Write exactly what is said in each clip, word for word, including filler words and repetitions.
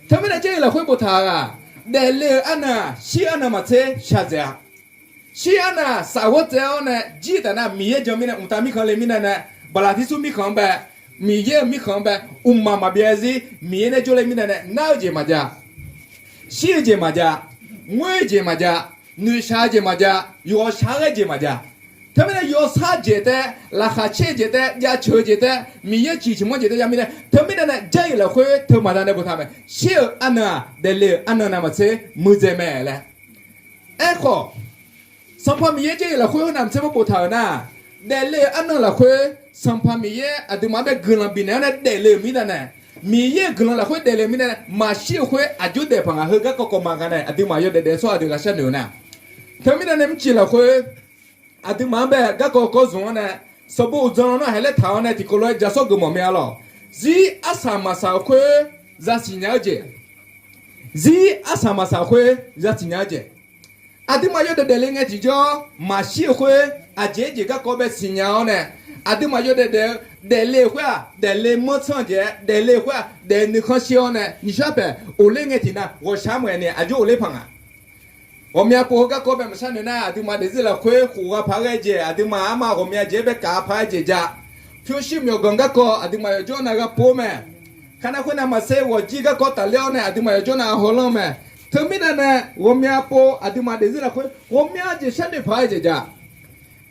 Teumirnae Jarlif lafkhoer boftaq-aq, daefle-euq arnan-aq shir arnan maqtser shaqdzaeq-a. Shir arnan-aq safghawr tsaev-awr nae jir taf nar Miqyaer jan mirnae mqtav mirkhanq le mirnae nae, baqlaqtirsur mirkhanq-anr bae, Miqyaer-euq mirkhanq-anr bae, mqmaq maqbyav zir Miqyaer nae jawrle mirnae nae nar-eu jeq maqjav, shir-eu jeq maqjav, ngoer-eu jeq maqjav, noeqshaq-eu jeq maqjav, yawshaq-aer ghae jeq maqjav. Teumirnae yawshaq jeq taef, laqkhaq caer-eu jeq taef, jaceuq-eu jeq taef, Miqyaer ciqciq manr jeq taef jav mirnae, teumirnae nae Jarlif lafkhoer teu maqda nae boftaq mae, shir-euq arnan-aq daefle-euq arnan navmaqtser muiqdzaeq mae laer. Aerkhawf, Sanqpaq Miqyaer Jarlif lafkhoer heu navmaqtser mar boftaq-euq nar, daefle-euq arnan lafkhoer Sanqpaq Miqyaer aqduimaf-anr bae guiqlanq bifnaeq-awr nae daefle-euq mirnae nae, Miqyaer-euq guiqlanq lafkhoer daefle-eu mirnae nae, maqshir-euq khoer aqjox daef paq ngaq heu garkawv kawv maqgaq nae aqduimaf yawdaef daef-eu tsawrhaq deuq ghaq sharnoeq-eu nar, teumirnae nae mrcif lafkhoer aqduimaf-anr bae garkawv kawv zmq-awr nae, sanqbof uqdzan nar haeq laer taq-awr nae tiqkawv lof-aer jasawr geufmawf mae-a lawq. Zir arsaq maqsaq-euq khoer zaqsiq nya-eu jeq, zir arsaq maqsaq-euq khoer zaqsiq nya-eu jeq. Aqduimaf yawdaef daefle ngae tiqjawr maqshir-eu khoer aqjeq-aer jeq garkawv bae siqnya-awr nae, aqduimaf yawdaef daef-eu daefle-euq khoer-aq daefle manr tsanr-eu jeq-aer, daefle-euq khoer-aq daef nuikhanr shir-awr nae nyiqshar paeq ofler ngae tiqnan ghawqshaq maqaer ni aqjox ofler paq ngaq. Ghawqmya pov heu garkawv bae maqshar noeq nar, aqduimaf daefzir lafkhoer khof gha paq-aer ghae jeq, aqduimaf arma ghawqmya jeq-aer bae kaf paq-aer jeq ja. Pyurshuir myawqganq garkawv aqduimaf yawqjawr nav gha pov-eu mae. Kanav khoer navmaqtser ghawqjir garkawv tafler-awr nae aqduimaf yawqjawr nav hawlanr-eu mae. Teumirnae nae ghawqmya pov aqduimaf daefzir lafkhoer ghawqmya jeq sharnoeq paq-aer jeq ja.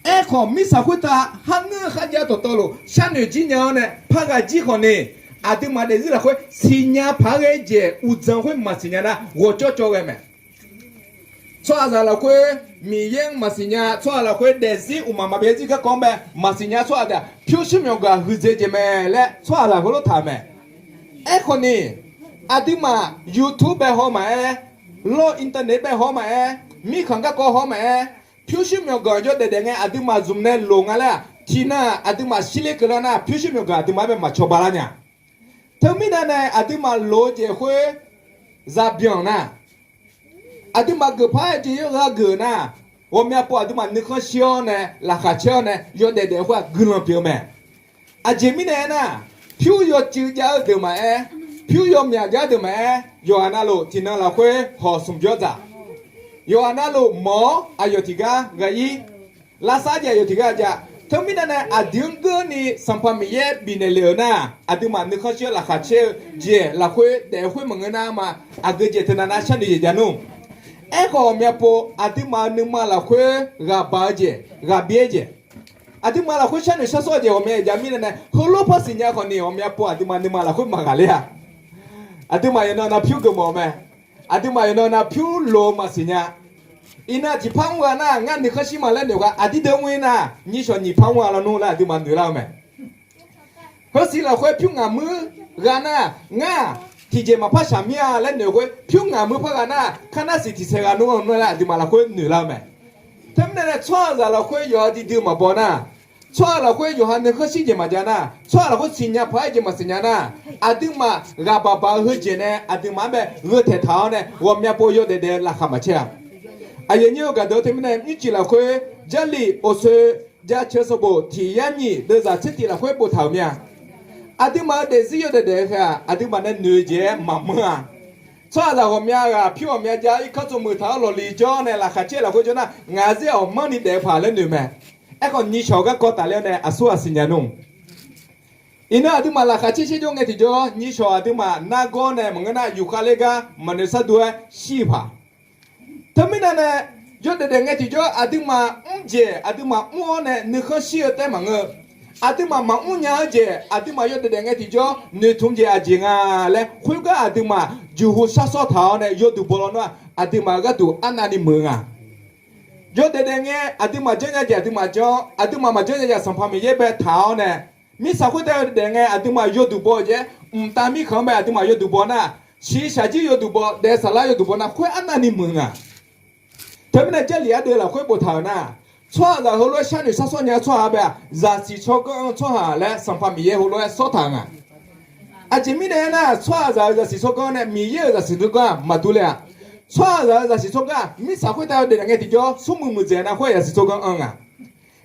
Aerkhawf mirtsaq khoertav kharngeur-eu kharjav dawqtawvluf sharnoeq jir nya-awr nae par ghaq jir khawf ni, aqduimaf daefzir lafkhoer siqnya paq-aer ghae jeq uqdzan khoer maqsiqnya nar ghawqcawv cawv ghae mae. Tsawrhaqzaq lafkhoer Miqyaer-anr maqsiqnya, tsawrhaq lafkhoer daefzir uqmaq maqbyav zir garkawv-anr bae maqsiqnya tsawrhaq deuq-aq pyurshuir myawqganq huiqdzaeq jeq mae laer tsawrhaqzaq heulof taq-euq mae. Aerkhawf ni, aqduimaf YouTube bae haw maqaer, lawr internet bae haw maqaer, mirkhanq garkawv haw maqaer, pyurshuir myawqganq yawdaef daef ngae aqduimaf zmq nae loq nga laer-aq tiqnan aqduimaf shirler keuvlar nar pyurshuir myawqganq aqduimaf-anr bae maqcawba lar nya. Teumirnae nae aqduimaf loq-eu jeq khoer zaqbyanq nar, aqduimaf geufpar-aer jeq yawr gha geuf nar, ghawqmya pov aqduimaf nuikhanr shir-awr nae laqkhaq caer-awr nae yawdaef daef-eu khoer-aq guiqlanq pyeuf-eu mae. Aqjeq mirnae aernar, pyur yawcuiv jav-eu deuq maqaer, pyur yawmyaq jav-eu deuq maqaer, yawqghaq navluf tiqnan lafkhoer hawq smq jawr dzaq. Yawqghaq navluf mawq-awr aqyawf tiqgar ghaq ir, lavsav jav aqyawf tiqgar jav. Teumirnae nae aqdui-anr geurni Sanqpaq Miqyaer bifnaeq le-euq nar, aqduimaf nuikhanr shir-awr laqkhaq caer-eu jeq lafkhoer daef-eu khoer maqngeur nar ma, aqgeu jeq teunav nar sharnoeq jeq ja nmr. Aerkhawf ghawqmya pov aqduimaf-euq nuima lafkhoer ghaq baq-eu jeq, ghaq byaer jeq, aqduimaf lafkhoer sharnoeq sharsawr-eu jeq ghawqmya jav mirnae nae heulof par siqnya khawf ni ghawqmya pov aqduimaf nuima lafkhoer maqghaq ler-a. Aqduimaf yawqnan nav pyur geufmawf-eu mae. Aqduimaf yawqnan nav pyur loq-eu maqsiqnya. Iqnan tiqpar mr gha nar ngar nuikhanr shir ma laer noeq gha, aqdir deuq mr-ir nar nyiq shawq nyiq par mr gha lawnmr laer aqduimaf noeq lar-eu mae. Heusiq lafkhoer pyur ngaq muir gha nar, ngar tiqjeq maqpar shaq mir-a laer noeq khoer pyur ngaq muir par gha nar, kar nar siq tiqsaer gha nmr laer aqduimaf lafkhoer noeq lar-eu mae. Teumirnae nae tsawrhaqzaq lafkhoer yawqha duidui maqbaw nar, tsawrhaq lafkhoer yawqha nuikhanr shir jeq maqjav nar, tsawrhaq lafkhoer siqnya paq-aer jeq maqsiqnya nar, aqduimaf ghaq baq baq-eu heujeq nae aqduimaf-anr bae gheu taeqtaq-awr nae ghawqmya pov yawdaef daef-eu laqkhaq maqcaer-a. Aqyuif aqnyir-eu gaqdeuq-eu teumirnae mrcif lafkhoer Jarlif awqsoe jaceuq sanqbof tiq yar nyiq deuvzaq tser tiq lafkhoer boftaq-euq mir-a. Aqduimaf-euq daefzir yawdaef daef-eu khaeq-aq aqduimaf nae noeq-eu jeq-aer maqmr-a. Tsawrhaqzaq ghawqmya ghaq pyur ghawqmya jav irkanr tsov muiq taq-awr lawqliq jawr nae laqkhaq caer lafkhoer jawr nar ngaq zaer-awq manrni daef-eu paq laer noeq mae. Aerkhawf nyiq shawq garkawv tafler-awr nae aqsur aqsiq nya nmr. Iqnan aqduimaf laqkhaq caer caer jawr ngae tiqjawr nyiq shawq aqduimaf nargawr nae maqngeur nar yufkhav ler gar maqnoeq sharduq-aer shir-eu paq. Teumirnae nae yawdaef daef ngae tiqjawr aqduimaf mr jeq aqduimaf mr-awr nae nuikhanr shir-eu taef maqngeur. Aqduimaf maqmr nya-eu jeq aqduimaf yawdaef daef ngae tiqjawr noeqtmq jeq aqjeq nga laer khoergar aqduimaf jeqhu sharsawr taq-awr nae yawduq baw lawnmr-aq aqduimaf-eu gharduq arnavni meuq-eu nga. Yawdaef daef ngae aqduimaf janrnya jeq aqduimaf janr, aqduimaf maqjanr nya jeq Sanqpaq Miqyaer bae taq-awr nae, mirtsaq khoertav yawdaef daef ngae aqduimaf yawduq baw-eu jeq-aer, mqtav mirkhanq-anr bae aqduimaf yawduq baw nar, shiqshaq jir yawduq baw, daef saflar yawduq baw nar khoer arnavni meuq nga. Teumirnae Jarlif ardeuv lafkhoer boftaq-euq nar, tsawrhaqzaq heulof-aer sharnoeq sharsawr nya-eu tsawrhaq bae-aq zaqsiq tsawrganr anr-eu tsawrhaq laer Sanqpaq Miqyaer heulof-aer sawr taq-eu nga. Aqjeq mirnae aernar, tsawrhaqzaq-euq zaqsiq tsawrganr nae Miqyaer-euq zaqsiq tsawrganr-aq maqdur le-a. Tsawrhaqzaq-euq zaqsiq tsawrganr-aq mirtsaq khoertav yawdaef daef ngae tiqjawr smrmuiq muiqdzaeq nar khoer-aq zaqsiq tsawrganr anr nga.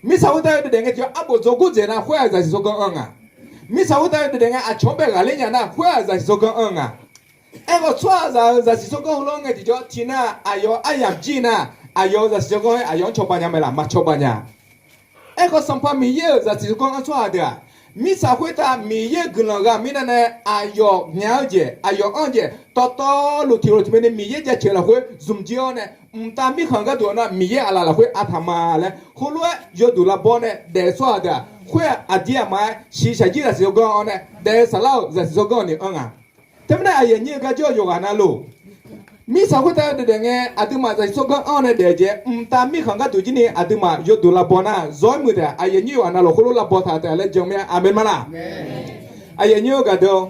Mirtsaq khoertav yawdaef daef ngae tiqjawr arbof dzawrgor dzaeq nar khoer-aq zaqsiq tsawrganr anr nga. Mirtsaq khoertav yawdaef daef ngae aqcawq-anr bae ghaqler nya nar khoer-aq zaqsiq tsawrganr anr nga. Aerkhawf tsawrhaqzaq-euq zaqsiq tsawrganr heulof-anr ngae tiqjawr tiqnar aqyawf-eu aryamq jir nar, aqyawf-euq zaqsiq tsawrganr-aer aqyawf-anr cawba nya mae laq? Maqcawba nya. Aerkhawf Sanqpaq Miqyaer-euq zaqsiq tsawrganr-anr tsawrhaq deuq-aq, mirtsaq khoertav Miqyaer-euq guiqlanq ghaq mirnae nae aqyawf nya-eu jeq, aqyawf anr-eu jeq dawqtawvluf tiq ghaq tiq mae ni Miqyaer jaceuq lafkhoer zmq jir-awr nae, mqtav mirkhanq gharduq nar Miqyaer aqlaf lafkhoer artaq ma laer heulof-aer yawduq lavbaw-awr nae daef-eu tsawrhaq deuq-aq, khoer-aq aqdir aqma-aer shiqshaq jir zaqsiq tsawrganr-anr nae daef-eu saflar-euq zaqsiq tsawrganr ni anr nga. Teumirnae aqyuif aqnyir-eu garjawr yawqghaq navluf, mirtsaq khoertav daef daef ngae aqduimaf zaqsiq tsawrganr anr-awr nae daef-eu jeq mqtav mirkhanq gharduq jir ni aqduimaf yawduq lavbaw nar zawr-aer muiq taef-a. Aqyuif aqnyir yawqghaq navluf heulof lavbaw taq taef-a laer jan mir-a. Aqmeq ma laq? Aqyuif aqnyir-eu gaqdeuq,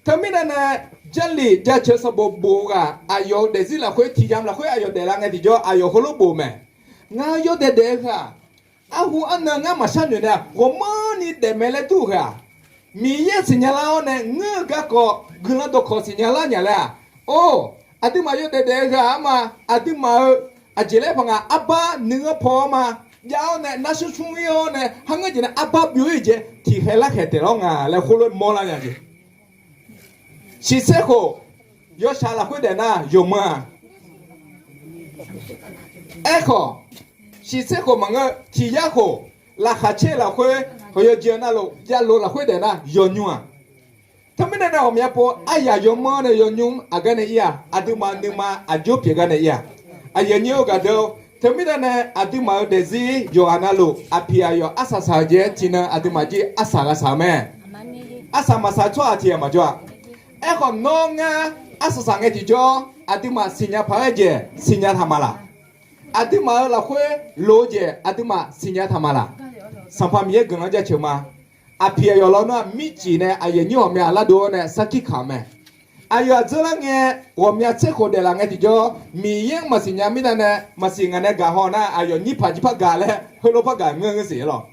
teumirnae nae Jarlif jaceuq sanqbof bof-eu ghaq aqyawf-euq daefzir lafkhoer tiq yamq lafkhoer aqyawf daeflar ngae tiqjawr aqyawf heulof bof-eu mae. Ngar yawdaef daef-eu heu-aq, arhu arnan ngar maqshar noeq nae ghawqmanrni daef mae laer dur-eu heu-aq, Miqyaer siqnya lar-awr nae ngeur-eu garkawv guiqlanq dawqkawq siqnya lar nya laer-aq, or, aqduimaf yawdaef daef-eu ghaq-anr ma, aqduimaf-euq aqjeq laer paq ngaq arbar nuianr paw-awr ma, jav-awr nae narshmr smr-ir-awr nae har ngeur jeq nae arbar byov-ir jeq tiqkhaeq larkhaeq taef lawr nga laer khoerlof-aer mawrlar nya jeq. Shiqsaer khof, yawshaq lafkhoer daef nar yawqmanr-a. Aerkhawf, shiqsaer khof maqngeur, tiq yar khof, laqkhaq caer lafkhoer, hawq yawjeq navluf javlof lafkhoer daef nar yawnymr-aq. Teumirnae nae ghawqmya pov aryaq yawmanr nae yawnymr aqgar nae ir-aq, aqduimaf nuima aqjox pyeuf gar nae ir-aq. Aqyuif aqnyir-eu gaqdeuq, teumirnae nae aqduimaf-euq daefzir yawqghaq navluf aqpiq aqyawf arsaq saq-eu jeq-aer tiqnan aqduimaf jir arsaq ghaq saq-eu mae. Arsaq maqsaq-eu tsawrhaq tiq ghaq maqjawr-a. Aerkhawf nawr ngar arsaq saq ngae tiqjawr aqduimaf siqnya paq-aer jeq siqnya taq ma laq? Aqduimaf-euq lafkhoer lof-eu jeq aqduimaf siqnya taq ma laq? Sanqpaq Miqyaer guiqlanq-anr jaceuq ma. Aqpiq aqyawf lawnmr-aq mircif nae aqyuif aqnyir ghawqmya aqlar dov-awr nae sarkir kaq-eu mae. Aqyawf aqdzeur lar ngae ghawqmya tser khof daeflaf ngae tiqjawr Miqyaer-anr maqsiq nya mirnae nae maqsiq ngaq nae gaq haw nar aqyawf nyir paq jir par gaq laer heulof par gaq ngeur ngeur siq-aer lawq.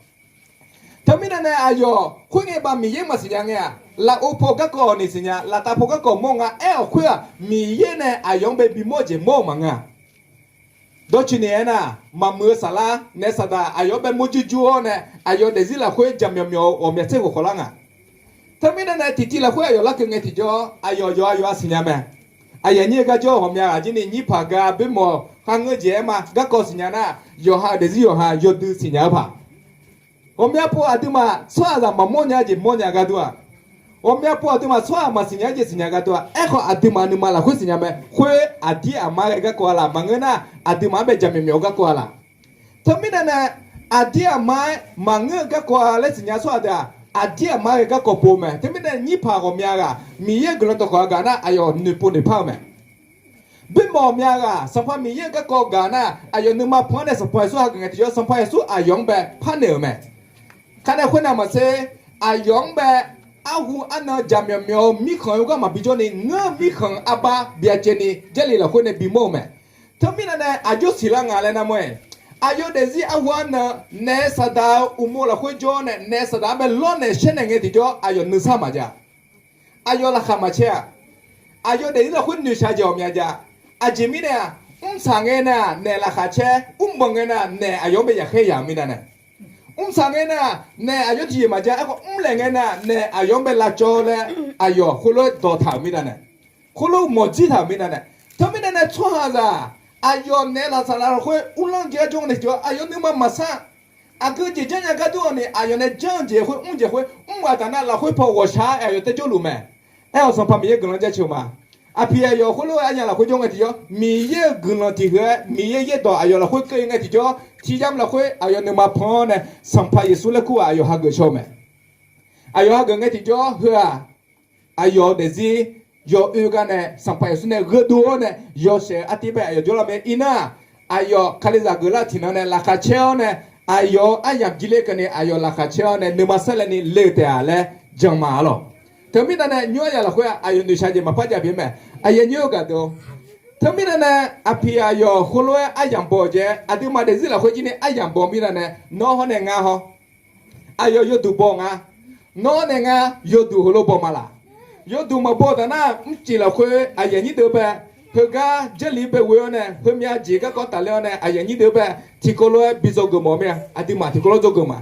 Teumirnae nae aqyawf khoerngae bav Miqyaer maqsiq nya ngae-aq, lafov paw garkawv ni siqnya, laftav paw garkawv mawr nga aer-awq khoer-aq, Miqyaer nae aqyawf-anr bae bimawr-eu jeq mawr-euq maqngeur-a. Dawrcoeni aernar, maqmuiq-eu saflar naef saqdaq aqyawf-anr bae mawrjur jur-awr nae, aqyawf daefzir lafkhoer jaqmyawf myawf-eu ghawqmya tser khof khawflar nga. Teumirnae nae tiqtiv lafkhoer aqyawf larkeuv ngae tiqjawr, aqyawf yawqha yawqha siqnya mae. Aqyuif aqnyir-eu garjawr ghawqmya ghaq jir ni nyir paq ga boermawf kharngeur jeq-aer ma garkawv siqnya nar, yawqha-euq daefzir yawqha yawdui siqnya-eu paq. Ghawqmya pov aqduimaf tsawrhaqzaq maqmawr nya jeq mawr nya gharduq-aq, ghawqmya pov aqduimaf tsawrhaq maqsiq nya jeq siqnya gharduq-aq, aerkhawf aqduimaf nuima lafkhoer siqnya mae. Khoer aqdir aqma ghae garkawv-a laq? Maqngeur nar, aqduimaf-anr bae jaqmyawf myawf-eu garkawv-a laq? Teumirnae nae aqdir aqma-aer maqngeur-eu garkawv-a laer siqnya tsawrhaq deuq-aq, aqdir aqma ghae garkawv pov mae. Teumirnae nyir paq ghawqmya ghaq Miqyaer-euq guiqlanq dawqkawq-a gaq nar, aqyawf noeqpov noeqpar-eu mae. Boermawf ghawqmya ghaq Sanqpaq Miqyaer-euq garkawv gaq nar, aqyawf nuima pan-anr nae Sanqpaq Yeqsur hageuf ngae tiqjawr Sanqpaq Yeqsur aqyawf-anr bae parnaeq-euq mae. Kharnae khoernav maqtser, aqyawf-anr bae arhu arnan jaqmyawf myawf-eu mirkhanq-eu gar maqbi jawrni ngeur-eu mirkhanq-eu arbar byacaevni Jarlif lafkhoer nae bimawr-eu mae. Teumirnae nae aqjox siqlar nga laer narmawr-aer, aqyawf daefzir arhu arnan naef saqdaq-eu uqmov lafkhoer jawr-awr nae naef saqdaq-anr bae lawrnaeq shaernaeq ngae tiqjawr aqyawf nuisar maqjav. Aqyawf laqkhaq maqcaer-aq. Aqyawf daefzir lafkhoer noeqshaq jeq ghawqmya jav. Aqjeq mirnae-aq, mrsaq ngae nar-aq naef laqkhaq caer, mrbanq ngae nar-aq naef aqyawf-anr bae yaqkhaer yaq-euq mirnae nae. Mrsaq ngae nar-aq naef aqyawf tiqjeq maqjav, aerkhawf mrlaeq ngae nar-aq naef aqyawf-anr bae lavcawv laer aqyawf khoerlof-aer dawqtaq-euq mirnae nae. Khoerlof mawqdzir taq-euq mirnae nae. Teumirnae nae tsawrhaqzaq aqyawf naef laqsaq lafkhoer uvlanr jeq-aer jawr nae tiqjawr aqyawf nuima maqsar. Aqgeu jeq janrnya gar dur-awq ni aqyawf nae janr-eu jeq khoer mr jeq khoer mr ghaq taf nar lafkhoer paw ghawqshaq-aer aqyawf taejawr luf mae. Aer-awq Sanqpaq Miqyaer guiqlanq jaceuq ma. Aqpiq aqyawf khoerlof-aer arnya lafkhoer jawr ngae tiqjawr Miqyaer-euq guiqlanq tiq gheu-aer Miqyaer yaerdawq aqyawf lafkhoer keuv-ir ngae tiqjawr tiq yamq lafkhoer aqyawf nuima pan-awr nae Sanqpaq Yeqsur laer kur-aq aqyawf hageuf shaw-eu mae. Aqyawf hageuf ngae tiqjawr heu-aq, aqyawf-eu daefzir yawoer gar nae Sanqpaq Yeqsur nae gheudov-awr nae yawshaef-eu artiv bae aqyawf jawrlar mae. Iqnan-aq, aqyawf Kalizaq geuflar tiqnan nae laqkhaq caer-awr nae aqyawf-euq aryamq jir ler keuvni aqyawf laqkhaq caer-awr nae nuima sarlaevni le-eu taef-a laer jan ma-a lawq. Teumirnae nae nymr aryamq lafkhoer-aq aqyawf noeqshaq jeq maqpar jav pyeuf mae. Aqyuif aqnyir-eu gaqdeuq, teumirnae nae aqpiq aqyawf khoerlof-aer aryamq baw-eu jeq-aer aqduimaf daefzir lafkhoer jir ni aryamq baw mirnae nae nawr hawr nae ngar hawr aqyawf yawduq baw nga. Nawr nae ngar yawduq heulof baw ma laq? Yawduq maqbaw taf nar mrcif lafkhoer aqyuif aqnyir deuq bae heugar Jarlif bae ghoe-awr nae heumyav jeq garkawv tafler-awr nae aqyuif aqnyir deuq bae tiqkawv lof-aer bi dzawgeuf mawf mir-a. Aqduimaf tiqkawv lof dzawgeuf ma.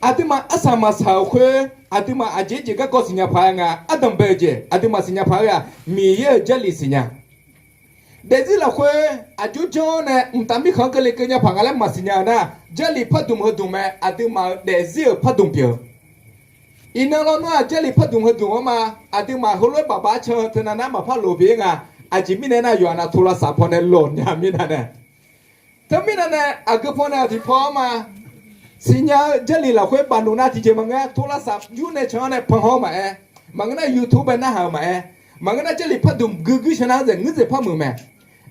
Aqduimaf arsaq maqsaq-euq khoer Aqduimaf aqjeq jeq garkawv siqnya paq-aer nga, ardanq bae-eu jeq aqduimaf siqnya paq-aer-aq, Miqyaer-euq Jarlif siqnya. Daefzir lafkhoer aqjox janr-awr nae mqtav mirkhanq-anr keuvle keuv nya paq nga laer maqsiqnya-eu nar, Jarlif pardmq heudmq mae, aqduimaf-euq daefzir-euq pardmq pyeuf-eu. Iqnan lawnmr-aq, Jarlif pardmq heudmq-anr ma, aqduimaf heulof-aer baqbaq can-eu teunav nar maqpar loq pyeuf-ir nga. Aqjeq mirnae nar, yawqha nav โทรศัพท์ pawnae lawq nya mirnae nae. Teumirnae nae aqgeu pawnae tiqpaw-anr ma, siqnya-eu Jarlif lafkhoer baqnoeq nav tiqjeq maqngeur, โทรศัพท์ yur nae can-awr nae panhaw-eu maqaer, maqngeur nar YouTube bae narhaq-eu maqaer, maqngeur nar Jarlif pardmq guiguir can nar-anr dzaeq ngeur dzaeq par muiq mae.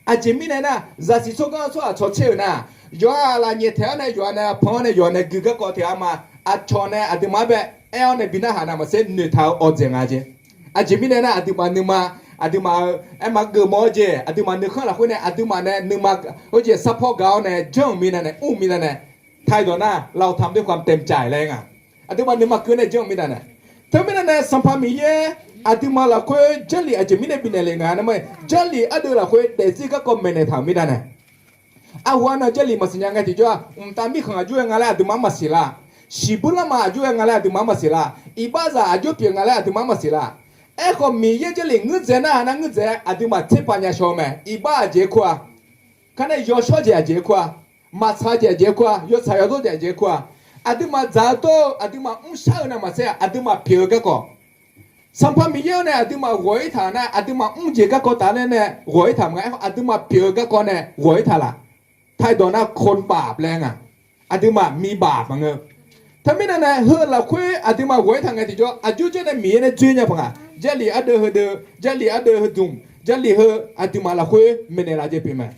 Aqjeq mirnae nar, zaqsiq tsawrganr-anr tsawrhaq cawtser-euq nar, yawqha lafnyaef taeq-awr nae yawqha nae pan-awr nae yawqha nae gui garkawv tiq ghaq ma, aqcawq nae aqduimaf-anr bae aer-awr nae bi narhaq navmaqtser noeqtaq-eu awqdzaeq nga jeq. Aqjeq mirnae nar, aqduimaf nuima, aqduimaf-eu aerma geufmawf-eu jeq, aqduimaf nuikhanr lafkhoer nae aqduimaf nae nuima, heujeq sarpawr gaq-awr nae janr-euq mirnae nae mr-eu mirnae nae, ไทย dawq nar เราทำด้วยความเต็มใจ laer nga. Aqduimaf nuima keuv nae janr-eu mirnae nae. Teumirnae nae Sanqpaq Miqyaer aqduimaf lafkhoer Jarlif aqjeq mirnae bifnaeq le nga nar ma, Jarlif ardeuv lafkhoer daefzir garkawv maeqnaeq taq-euq mirnae nae. Arhu arnan Jarlif maqsiqnya ngae tiqjawr-aq, mqtav mirkhanq aqjox-aer nga laer aqduimaf-anr maqsiq lar. Shiqbuir larma aqjox-aer nga laer aqduimaf-anr maqsiq lar. Iqbaxzaq aqjox pyeuf nga laer aqduimaf-anr maqsiq lar. Aerkhawf Miqyaer Jarlif ngeur dzae nar-a nar ngeur dzae-aer aqduimaf tserpav nya shaw-eu mae. Iqbax aqjeq-aer kur-a, kar nae yawshawr jeq aqjeq-aer kur-a, maqtsaq jeq aqjeq-aer kur-a, yawtsaq yawdawr jeq aqjeq-aer kur-a. Aqduimaf dzaq-eu dawr-eu aqduimaf mrshar-eu navmaqtser-aq, aqduimaf pyeuf-eu garkawv. Sanqpaq Miqyaer-anr nae aqduimaf ghawq-ir taq nar, aqduimaf mr jeq garkawv taf laer nae ghawq-ir taq maqnga. Aerkhawf aqduimaf pyeuf-eu garkawv nae ghawq-ir taq laf. ไทย dawq nar คนบาป laer nga. Aqduimaf miqbaf maqngeur. Teumirnae nae heu lafkhoer aqduimaf ghawq-ir taq ngae tiqjawr aqjox janr nae Miqyaer nae dzoer nya paq nga. Jarlif ardeuv heudeuv, Jarlif ardeuv heudmq, Jarlif heu aqduimaf lafkhoer maeqnaeq laf jeq pyeuf mae.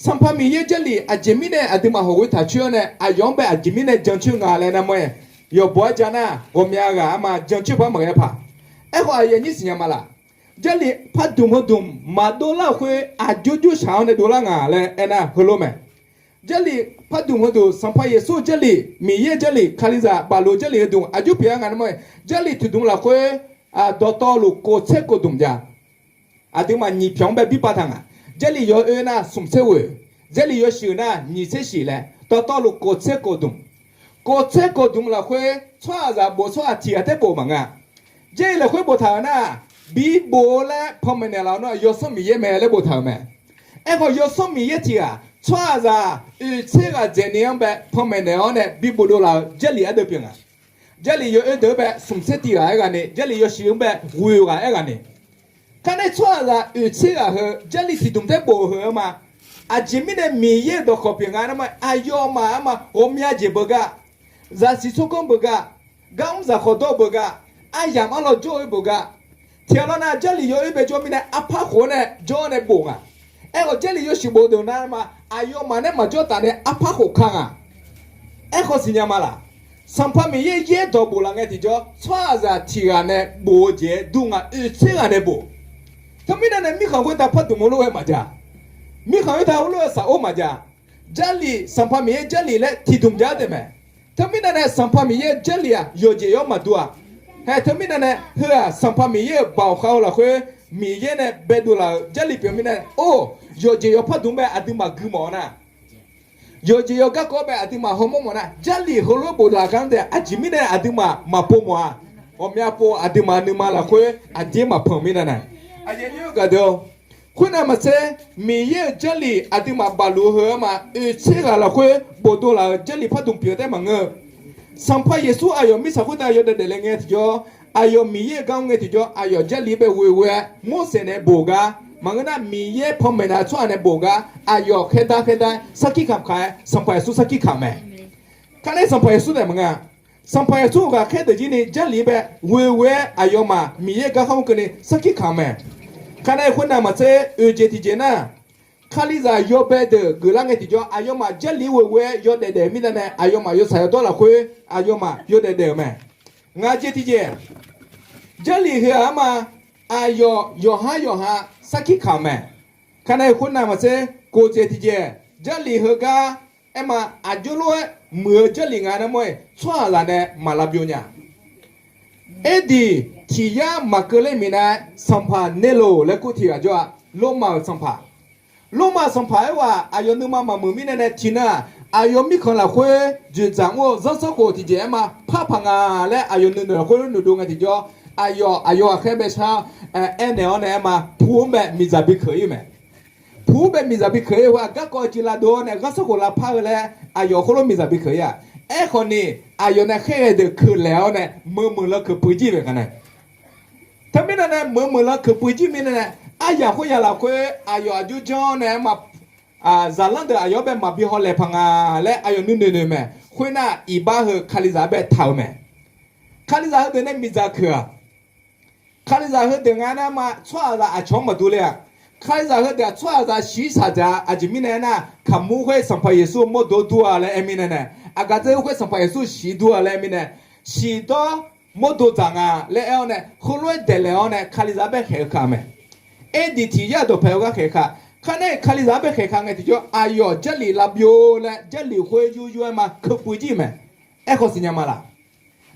Sanqpaq Miqyaer Jarlif aqjeq mirnae aqduimaf hawq ghoe taq coer-awr nae aqyawf-anr bae aqjeq mirnae jancoer nga laer nar ma-aer, yawqbawq-aer ja nar ghawqmya ghaq arma jancoer par maqghae paq. Aerkhawf aqyuif aqnyir siqnya ma laf. Jarlif pardmq heudmq maqdov lar-euq khoer aqjox jov shaq-awr nae dovlar nga laer aernar heulof mae. Jarlif pardmq heudmq Sanqpaq Yeqsur-eu Jarlif, Miqyaer-eu Jarlif, Kalizaq bafluf-eu Jarlif heudmq aqjox pyeuf-a nga nar ma-aer, Jarlif tiqdmq lafkhoer dawqtawvluf kof tser kof dmq ja. Aqduimaf nyiq pyawq-anr bae birpav taq nga. Jarlif yawoer nar smq tser ghoeq, Jarlif yawshuif nar nyiq tser shif laer dawqtawvluf kof tser kof dmq. Kof tser kof dmq lafkhoer tsawrhaqzaq bof tsawrhaq tiq ghaq taer bof maqnga. Jarlif lafkhoer boftaq-euq nar, bibof-eu laer panmaeq naeqlaf-eu nar Yawsanr Miqyaer mae laer boftaq-euq mae. Aerkhawf Yawsanr Miqyaer tiq ghaq tsawrhaqzaq oeq tser ghaq dzaeqni-anr bae panmaeq naeq-awr nae bibof dovlaf-eu Jarlif ardeuv pyeuf nga. Jarlif yawoer deuq-anr bae smq tser tiq ghaq aer ghaq ni, Jarlif yawshuif-anr bae ghoeq ghaq aer ghaq ni. Kar nae tsawrhaqzaq oeq tser ghaq heu Jarlif tiqdmq taer bof-eu heu-anr ma. Aqjeq mirnae Miqyaer-euq dawqkawq pyeuf nga nar ma, aqyawfmaf-anr ma ghawqmya jeq beugar, zaqsiq tsawrganr beugar, gar mr zaq khawqdawr beugar, aryamq arlawr jawr-eu beugar. Tiq ghaq lawr nar Jarlif yawoer bae jawr mirnae arpar khof-awr nae jawr-awr nae bof nga. Aerkhawf Jarlif yawshuif bof deuq nar ma, aqyawfmaf nae maqjawr taf nae arpar khof ka nga. Aerkhawf siqnya ma laf. Sanqpaq Miqyaer yaerdawq bof laf ngae tiqjawr tsawrhaqzaq tiq ghaq nae bof-eu jeq-aer dur nga, oeq tser ghaq nae bof. Teumirnae nae mirkhanq khoertav pardmq-eu lof-aer maqja. Mirkhanq khoertav heulof-aer safor maqja. Jarlif Sanqpaq Miqyaer Jarlif laer tiqdmq ja-aer taef mae. Teumirnae nae Sanqpaq Miqyaer Jarlif-aq yawqjeq yawr maqdur-a. Hae teumirnae nae heu-aq Sanqpaq Miqyaer-euq baoq khav-eu lafkhoer Miqyaer nae baedov laf-euq Jarlif pyeuf mirnae, or, yawqjeq yawpar dmq bae aqduimaf gui mawf-awr nar, yawqjeq yawgarkawv bae aqduimaf hawmawr mawf nar, Jarlif heulof-aer bof laf gar-anr taef aqjeq mirnae aqduimaf maqpov mawf-a. Ghawqmya pov aqduimaf nuima lafkhoer aqdir maqpanq mirnae nae, aqyuif aqnyir-eu gaqdeuq-or, khoernav maqtser, Miqyaer-euq Jarlif aqduimaf bafluf-eu heu-anr ma, oeq tser ghaq lafkhoer bofdov laf-euq Jarlif pardmq pyeuf-eu taef maqngeur-eu. Sanqpaq Yeqsur aqyawf mirtsaq khoertav yawdaef daef le ngae tiqjawr, aqyawf Miqyaer-euq gar mr ngae tiqjawr aqyawf Jarlif bae ghoe ghoe-aer Morseq nae bof gar maqngeur nar, Miqyaer panmaeq naeq-eu tsawrhaq nae bof gar aqyawf khaerdar khaerdar-aer sarkir kamq kamq-aer Sanqpaq Yeqsur sarkir kamq mae. Kar nae Sanqpaq Yeqsur taef maqngeur-a. Sanqpaq Yeqsur ghaqkhaer deuq jir ni Jarlif bae ghoe ghoe-aer aqyawfmaf Miqyaer-euq gar kharmr keuvni sarkir kamq mae. Kar nae khoernav maqtser oeq jeq tiqjeq nar, Kalizaq yawbae deuq geuflar ngae tiqjawr aqyawfmaf Jarlif ghoe ghoe-aer yawdaef daef-eu mirnae nae aqyawfmaf yawtsaq yawdawr lafkhoer aqyawfmaf yawdaef daef-euq mae. Ngaq jeq tiqjeq, Jarlif heu-aq arma, aqyawf yawqhar yawqha sarkir kamq mae. Kar nae khoernav maqtser kof jeq tiqjeq, Jarlif heugar aerma aqjox lof-aer muiq-eu Jarlif nga nar mawr-aer tsawrhaqzaq nae maq lavbyov nya. Aerdiq tiq yar maqkeuv ler minav-aer sanqpaq Nerloq laer kur tiq ghaq jawr-a. Lormav-euq sanqpaq, Lormav sanqpaq aerghaq aqyawf nuima maqmuiq mirnae nae tiqnan-aq Aqyawf mirkhanq lafkhoer dzoeqdzaq mr-eu zanrsanrkhof tiqjeq-aer ma par paq nga laer aqyawf nuinoeq lafkhoer noeqdov ngae tiqjawr, aqyawf aqyawf ghaqkhaer bae shar-awr aernaeq-awr nae aer ma, puq-anr bae miqdzaq bi keuq-ir-eu mae. Puq-anr bae miqdzaq bi keuq-ir-eu khoer-aq, garkawv civ lavdov-awr nae ghanrsanrkhof lavpar-eu laer aqyawf khoerlof miqdzaq bi keuq-ir-aq. Aerkhawf ni, aqyawf nae khaerghae deuq keuqlaeq-awr nae meuq meuq lan keuq puiv jir mae kanae. Teumirnae nae meuq meuq lan keuq puiv jir mirnae nae, aryaq khoeryaq lafkhoer aqyawf aqjox janr-awr nae aer ma, zaqlanr deuq aqyawf-anr bae maqbi hawlaeq paq nga laer aqyawf nuinoeq noeq mae. Khoernar, iqbax heu Kalizaq-anr bae taq-euq mae. Kalizaq heudeuq nae miqdzaq keuq-aq, Kalizaq heudeuq nga nar ma, tsawrhaqzaq aqcawq-anr maqdur ler-a. Kalizaq heudeuq-aq tsawrhaqzaq shiqshaq dzaq-a. Aqjeq mirnae aernar, kaqmur khoer Sanqpaq Yeqsur mawrdo dur-a laer aer mirnae nae, aqgaf dzeur khoer Sanqpaq Yeqsur shiq dur-a laer aer mirnae, shiqdawr mawrdo dzaq nga laer aer-awr nae, heulof-aer daeqlaeq-awr nae Kalizaq-anr bae khaeq-eu kaq mae. Aerdiq tiq yar dawqpae-eu gar khaeq kaq. Kar nar-iq Kalizaq-anr bae khaeq kaq ngae tiqjawr, aqyawf Jarlif lavbyov laer Jarlif khoer yur yur-aer ma keuv puiv jir mae. Aerkhawf siqnya ma laq?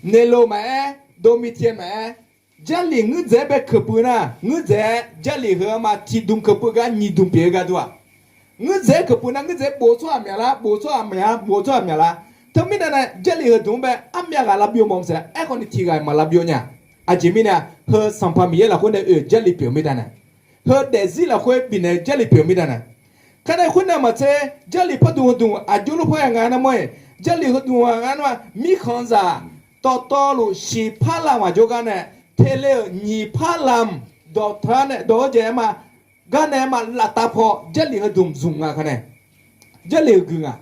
Naeqloq maqaer, dovmiq tiq-aer maqaer, Jarlif ngeur dzaeq-aer bae keuv puiv nar, ngeur dzaeq-aer Jarlif heu-anr ma tiq dmq keuv puiv gar nyiq dmq pyeuf-eu gar dur-aq. Ngeur dzaeq-aer keuv puiv nar, ngeur dzaeq-aer bof-eu tsawrhaq myaqlar, bof-eu tsawrhaq myaqlar, bof-eu tsawrhaq myaqlar. Teumirnae nae Jarlif heudmq-anr bae armyav ghaq lavbyov mawf maqsiq-a. Aerkhawf ni tiq ghaq-iq maq lavbyov nya. Aqjeq mirnae, heu Sanqpaq Miqyaer lafkhoer nae oe-euq Jarlif pyeuf-eu mirnae nae, heu daefzir lafkhoer bifnaeq-eu Jarlif pyeuf-eu mirnae nae. Kar nar khoernav maqtser, Jarlif pardmq heudmq aqjox lor par-aer nga nar mawr-iq, Jarlif heudmq-aq nga nar ma, mirkhanqzaq dawqtawvluf shiqpar lamq aqjox gar nae, tele-euq nyiq par lamq dawqtawvluf nae dawq-eu jeq-aer ma, gar nae-aer ma laftav paw Jarlif heudmq zmq nga kanae. Jarlif-euq guiq nga.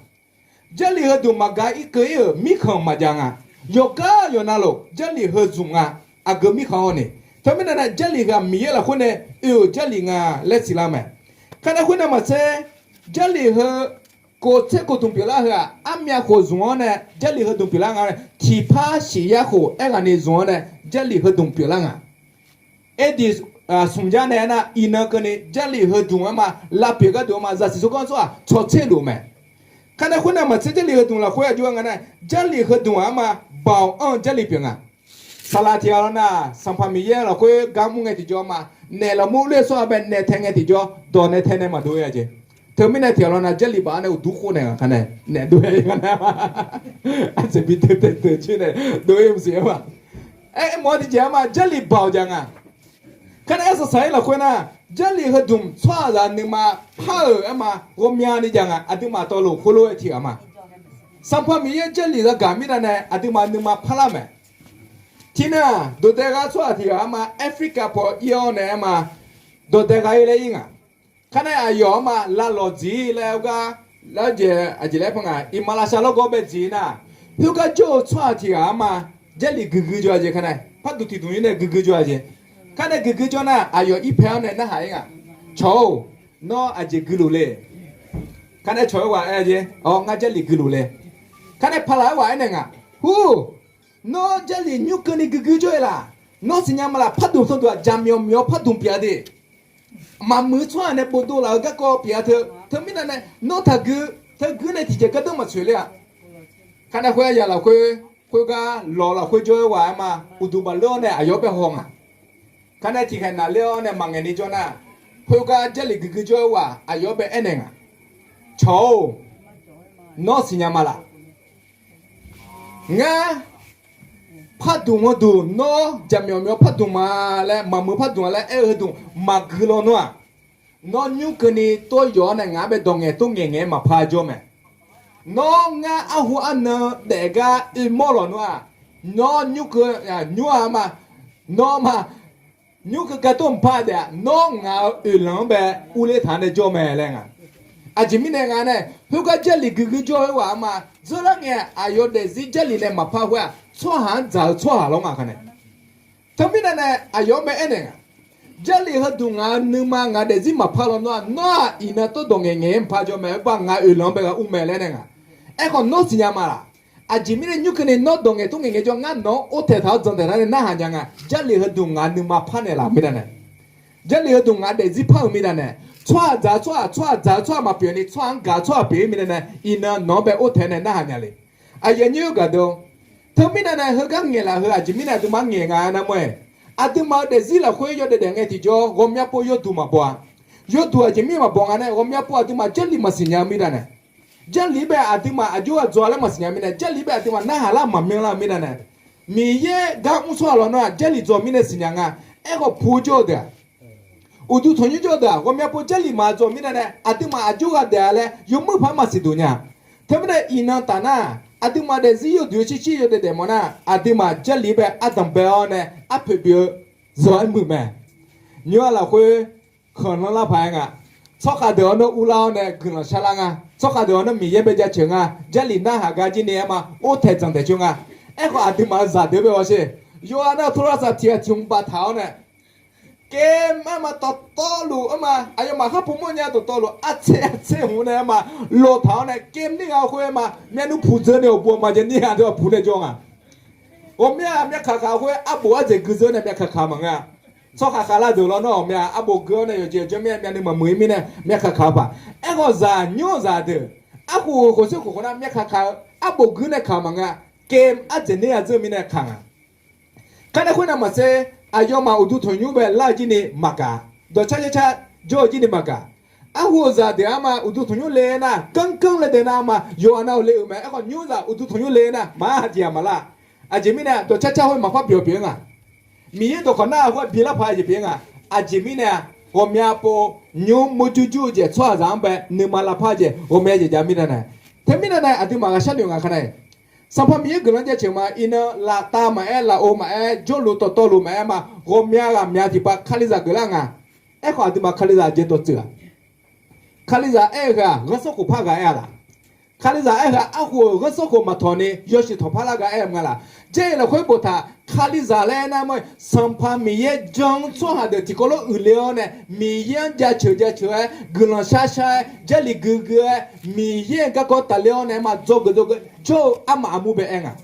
Jarlif heudmq maqgaq irkeuv ir-euq mirkhanq maqjav nga. Yawqgar yawqnavluf Jarlif heu zmq nga. Aqgeu mirkhanq hawr ni. Teumirnae nae Jarlif heu-aq Miqyaer lafkhoer nae oe-euq Jarlif nga laer siqlar mae. Kar nar khoernav maqtser, Jarlif heu kof tser kof dmq pyeuflar heu-aq, armyav khof zmq-awr nae Jarlif heudmq pyeuflar nga. Tiqpar shiq yar khof aerghaqni zmq-awr nae Jarlif heudmq pyeuflar nga. Aerdiq smq jar nae aernar, iqnan keuvni Jarlif heudmq-anr ma lavpyeuf gharduq-anr ma zaqsiq tsawrganr tsawrhaq tsawrtser luf mae. Kar nar khoernav maqtser Jarlif heudmq lafkhoer aqjox-aer nga nar, Jarlif heudmq-anr ma baoq anr-eu Jarlif pyeuf nga. Saqlaq tiq ghaq lawr nar, Sanqpaq Miqyaer lafkhoer gar mr ngae tiqjawr ma, naef lafmur ler-eu tsawrhaq bae naef tae ngae tiqjawr dawq nae tae nae maqdov-ir-a jeq. Teumirnae tiq ghaq lawr nar Jarlif baf-anr nae uqdur khov naeq nga kar nae naef dov-ir nga nar ma. Aqjeq bi deuq taeq deuq jir nae dov-ir maqsiq-aer ma. Aermawf-eu tiqjeq-aer ma Jarlif baoq jaq nga. Kar nae arsaq saq-ir lafkhoer nar, Jarlif heudmq tsawrhaqzaq nuima par-euq aer ma ghawqmyani jaq nga. Aqduimaf tawvluf khoerlof-aer tiq ghaq ma. Sanqpaq Miqyaer Jarlif zagaq mirnae nae aqduimaf nuima parlar mae. Tiqnan dawqdae gha tsawrhaq tiq ghaq-aer ma Africa paw ir-awr nae aer ma dawqdae gha-ir laer ir nga. Kar nae aqyawf-aer ma lavlawq dziq laer-eu gar, laer-eu jeq aqjeq laer par nga, iqmalavshav lawrgawv bae dziq nar, khoergar jawr-eu tsawrhaq tiq ghaq-aer ma Jarlif guiqgui jawr-a jeq kar nae, par duq tiq dmq-ir nae guiqgui jawr-a jeq. Kar nae guiqgui jawr nar, aqyawf irpae-anr nae narhaq-ir nga. Cawq-or, nawr aqjeq guiluf le. Kar nae cawq-aer ghaq aer-a jeq, awq, ngar Jarlif guiluf le. Kar nae paqlaq-aer ghaq aernaeq nga. Hur, nawr Jarlif nymr keuvni guiqgui jawr-eu laq? Nawr siqnya ma laq, pardmq sanqduq-aq jaqmyawf myawf-eu pardmq pyeuf-a de. Maqmuiq-eu tsawrhaq nae bofdov laf-eu garkawv pyeuf-a teu. Teumirnae nae nawr taqgui, teu gui nae tiqjeq gardanr maqtsoeq ler-a. Kar nae khoer-aer ya lafkhoer, khoergar lawq lafkhoer jawr-aer ghaq-aer ma, uqduq bafler-awr nae aqyawf-anr bae haw nga. Kar nae tiqkhaeq naqler-awr nae maqngaeq ni jawr nar, khoergar Jarlif guiqgui jawr-aer ghaq aqyawf-anr bae aernaeq nga. Cawq-or, nawr siqnya ma laq? Ngar pardmq-eu duq, nawr jaqmyawf myawf pardmq ma laer, maqmuiq pardmq-a laer aer-eu heudmq maqgui lawnmr-aq, nawr nymr keuvni tov yawf-awr nae ngaq-anr bae dawq ngaeq tov ngaeq ngaeq-aer maqpar jawr mae. Nawr ngar arhu arnan daef gar oermawr lawq nmr-aq, nawr nymr keuv, nymr-a ma, nawr ma, nymr keuv gar tov mqpar daef-aq, nawr ngaq-euq oeqlanq-anr bae urler taq-anr nae jawr mae laer nga. Aqjeq mirnae nga nae, khoergar Jarlif guiqgui jawr-eu ghaq-aer ma, dzeurlar ngae aqyawf daefzir Jarlif nae maqpar khoer-aq, tsawrhaq-anr dzaq-eu tsawrhaq lawr nga kar nae. Teumirnae nae aqyawf-anr bae aernaeq nga. Jarlif heudmq ngaq-euq nuima ngaq daefzir maqpar lawnmr-aq, nawr-aq iqnan tov dawq ngaeq ngaeq-aer maqpar jawr mae, oerbar ngaq oeqlanq-anr bae ghaq ur mae laer nae nga. Aerkhawf nawr siqnya ma laq? Aqjeq mirnae nymr keuvni nawr dawq ngaeq tov ngaeq ngaeq jawr, ngar nawq-anr or taeq taq-awr dzan taeq nar nae narhaq nya nga. Jarlif heudmq ngaq nuima par naeq laf-euq mirnae nae, Jarlif heudmq ngaq daefzir par-euq mirnae nae, tsawrhaq dzaq-eu tsawrhaq, tsawrhaq dzaq-eu tsawrhaq maqpyeuf ni tsawrhaq-anr gaq-eu tsawrhaq pyeuf-ir mirnae nae, iqnan nawq-anr bae or taeq nae narhaq nya le. Aqyuif aqnyir-eu gaqdeuq, teumirnae nae heugar ngaeqlaf heu aqjeq mirnae aqduimaf ngaeq nga-aer nar mawr-aer, aqduimaf-eu daefzir lafkhoer yawdaef daef ngae tiqjawr ghawqmya pov yawduq maqbaw-a. Yawduq aqjeq mirnae maqbaw nga nae, ghawqmya pov aqduimaf Jarlif maqsiqnya-eu mirnae nae, Jarlif bae aqduimaf aqjox ghaq dzaw laer maqsiqnya mirnae, Jarlif bae aqduimaf narhaq lar maqmyanlar-eu mirnae nae, Miqyaer gar mr tsawrhaq lawq nar-aq Jarlif dzaw mirnae siqnya nga. Aerkhawf pu jawr-eu deuq-aq, uqduq tanqnymr jawr-eu deuq-aq, ghawqmya pov Jarlif maqdzaw mirnae nae aqduimaf aqjox ghaq daef-a laer yawmuiq paq-aer maqsiq duq nya. Teumirnae iqnan taf nar, aqduimaf daefzir yawduq-eu shirshir yawdaef daef mawf nar, aqduimaf Jarlif bae ardanq bae-awr nae arpoeq bif-eu zawq-aer muiq mae. Nymr-aq lafkhoer khanqlanr lar paq-aer nga. Tsawrhaq deuq-awr nar urlar-awr nae guiqlanq sharlar nga. Tsawrhaq deuq-awr nar Miqyaer bae jaceuq nga. Jarlif narhaq gar jir ni-aer ma, or taeq dzanq taeq coer nga. Aerkhawf aqduimaf-euq zaqdeuq bae hawsher. Yawqha nar-eu โทรศัพท์ tiq ghaq tiq hmq baftaq-awr nae, game aer ma dawqtawvluf aer ma, aqyawfmaf khar pu mawrnya dawqtawvluf artser artser hmq nae aer ma, loftaq-awr nae game nir ghaq khoer aer ma, myavnuiv puq dzeur ni awqbuq aqma jeq nir ghaq deuq-aq puq nae jawr nga. Ghawqmya myavkaq kaq khoer arbof ardzaeq gui dzeur nae myavkaq kaq maqngeur-a. Tsawrhaq khavlar deuq lawr nar ghawqmya arbof gui-awr nae yawqjeq yawqjawr mir-aer myavnuiv maqmuiq-ir mirnae myavkaq kaq-eu paq. Aerkhawf zaqnymr-eu zaqdeuq arkhof khof khof sher khof khof nar myavkaq kaq-eu arbof gui nae kaq maqngeur-a. Game ardzaeq nir ghaq dzeur mirnae kaq nga. Kar nae khoernav maqtser, aqyawfmaf uqduq tanqnymr bae lar-eu jir ni maqgaq, dawqcar car car jawr-eu jir ni maqgaq. Arhu-euq zaqdeuq-anr ma uqduq tanqnymr le-aer nar, ganrganr le deuq nar ma yawqha nav-euq le-euq mae. Aerkhawf nymr-eu zaq uqduq tanqnymr le-aer nar maqha jeq-aq maqlar. Aqjeq mirnae dawqcar car khoer maqpar byawq pyeuf-aer nga. Miqyaer dawqkawq nar-eu khoer bilar paq-aer jeq pyeuf-aer nga. Aqjeq mirnae-aq ghawqmya pov nymr murjur jur-eu jeq tsawrhaqzaq-anr bae nuima lavpar-eu jeq ghawqmya jeq jav mirnae nae. Teumirnae nae aqduimaf ghaqshar noeq nga kar nae, Sanqpaq Miqyaer guiqlanq jaceuq ma. Iqnan laftav maqaer, lafov maqaer, jawrluf dawqtawvluf maqaer ma, ghawqmya ghaqmya tiqpav Kalizaq geuflar nga. Aerkhawf aqduimaf Kalizaq aqjeq dawqtsuif-aq, Kalizaq aer-eu heu-aq ghanrsanrkhof par ghaq aer-a laq? Kalizaq aer-eu heu-aq arhu-euq ghanrsanrkhof maqtawq ni yawshuif tawqpar lar gar aer-eu nga laq? Jarlif lafkhoer boftaq Kalizaq laer aer nar ma, Sanqpaq Miqyaer jan-anr tsawrhaq deuq tiqkawv lof uiqle-awr nae Miqyaer-anr jaceuq jaceuq-aer guiqlanq shar shar-aer Jarlif gui gui-aer Miqyaer-euq garkawv tafler-awr nae ma dzawgeuf dzawgeuf jawr-eu armaf armur bae aer nga.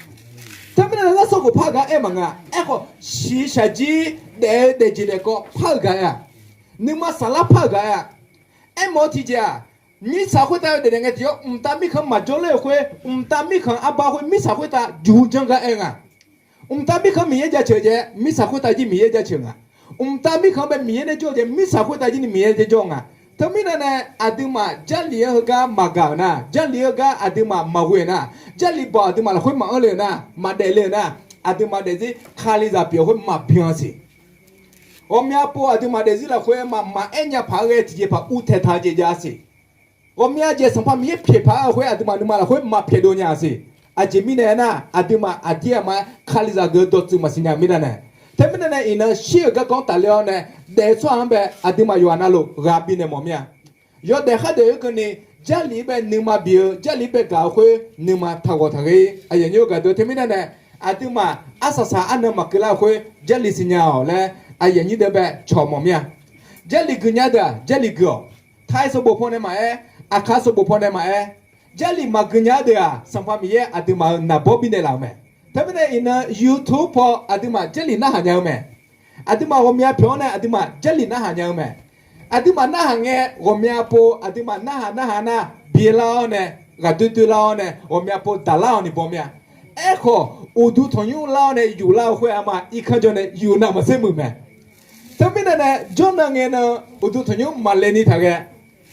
Teumirnae ghanrsanrkhof par-eu gar aer maqnga. Aerkhawf shiqshaq jir daef-eu daefjeq daefkawv par-eu gar aer-a. Nuima saflar par-eu gar aer-a. Aermawf-eu tiqjeq-aq, mirtsaq khoertav yawdaef daef ngae tiqyawr mqtav mirkhanq maqjawr ler-euq khoer, mqtav mirkhanq arbar khoer mirtsaq khoertav juq janr gar aer nga. Mqtav mirkhanq Miqyaer jaceuq jae mirtsaq khoertav jir Miqyaer jaceuq nga. Mqtav mirkhanq bae Miqyaer nae jawr-eu jeq mirtsaq khoertav jir ni Miqyaer nae jawr nga. Teumirnae nae aqduimaf Jarlif-anr heugar maqgaq-euq nar, Jarlif-anr gar aqduimaf maqghoe-euq nar, Jarlif bawq aqduimaf lafkhoer maqanr le-euq nar, maqdaef le-euq nar, aqduimaf daefzir Kalizaq pyeuf-eu khoer maqbyan siq. Ghawqmya pov aqduimaf daefzir lafkhoer ma maqaer nya paq-aer ghae tiqjeqpaq uvtaeq taq-eu jeq jav siq. Ghawqmya jeq Sanqpaq Miqyaer pyaeq paq-aer-eu khoer aqduimaf nuima lafkhoer maqpyaeq dov nya siq. Aqjeq mirnae aernar, aqduimaf aqdir aqma-aer Kalizaq geuf-eu dawqtsuif maqsiq nya-eu mirnae nae. Teumirnae nae iqnan shir-euq garkawv-anr tafler-awr nae daef-eu tsawrhaq-anr bae aqduimaf yawqghaq navluf ghaq bifnaeq mawf mir-a. Yawdaef khar daef-eu keuvni Jarlif bae nuima bif-eu Jarlif bae gaq-eu khoer nuima taqghawq taqghae. Aqyuif aqnyir gaq deuq teumirnae nae aqduimaf arsaq saq arnan maqkeuv lar-eu khoer Jarlif siqnya-awq laer aqyuif aqnyir deuq bae cawq mawf mir-a. Jarlif guiqnya deuq-aq Jarlif gui-awq. Taiq sanqbof pawnae maqaer, Aqkaq sanqbof pawnae maqaer, Jarlif maqguiqnya-eu deuq-aq Sanqpaq Miqyaer aqduimaf-euq naqbawr bifnaeq laf-euq mae. Teumirnae iqnan YouTube paw aqduimaf Jarlif narhaq nya-eu mae. Aqduimaf ghawqmya pyawq-anr nae aqduimaf Jarlif narhaq nya-eu mae. Aqduimaf narhaq ngae ghawqmya pov aqduimaf narhaq narhaq nar bilar-awr nae, ghaqdoer doerlar-awr nae ghawqmya pov daqlar-awq ni baw mir-a. Aerkhawf, uqduq tanqnymr lar-awr nae yuflar-eu khoer-aq ma irkanr jawr nae yufnav maqtser muiq mae. Teumirnae nae jawrnan ngae nan uqduq tanqnymr maqle ni taq ghae.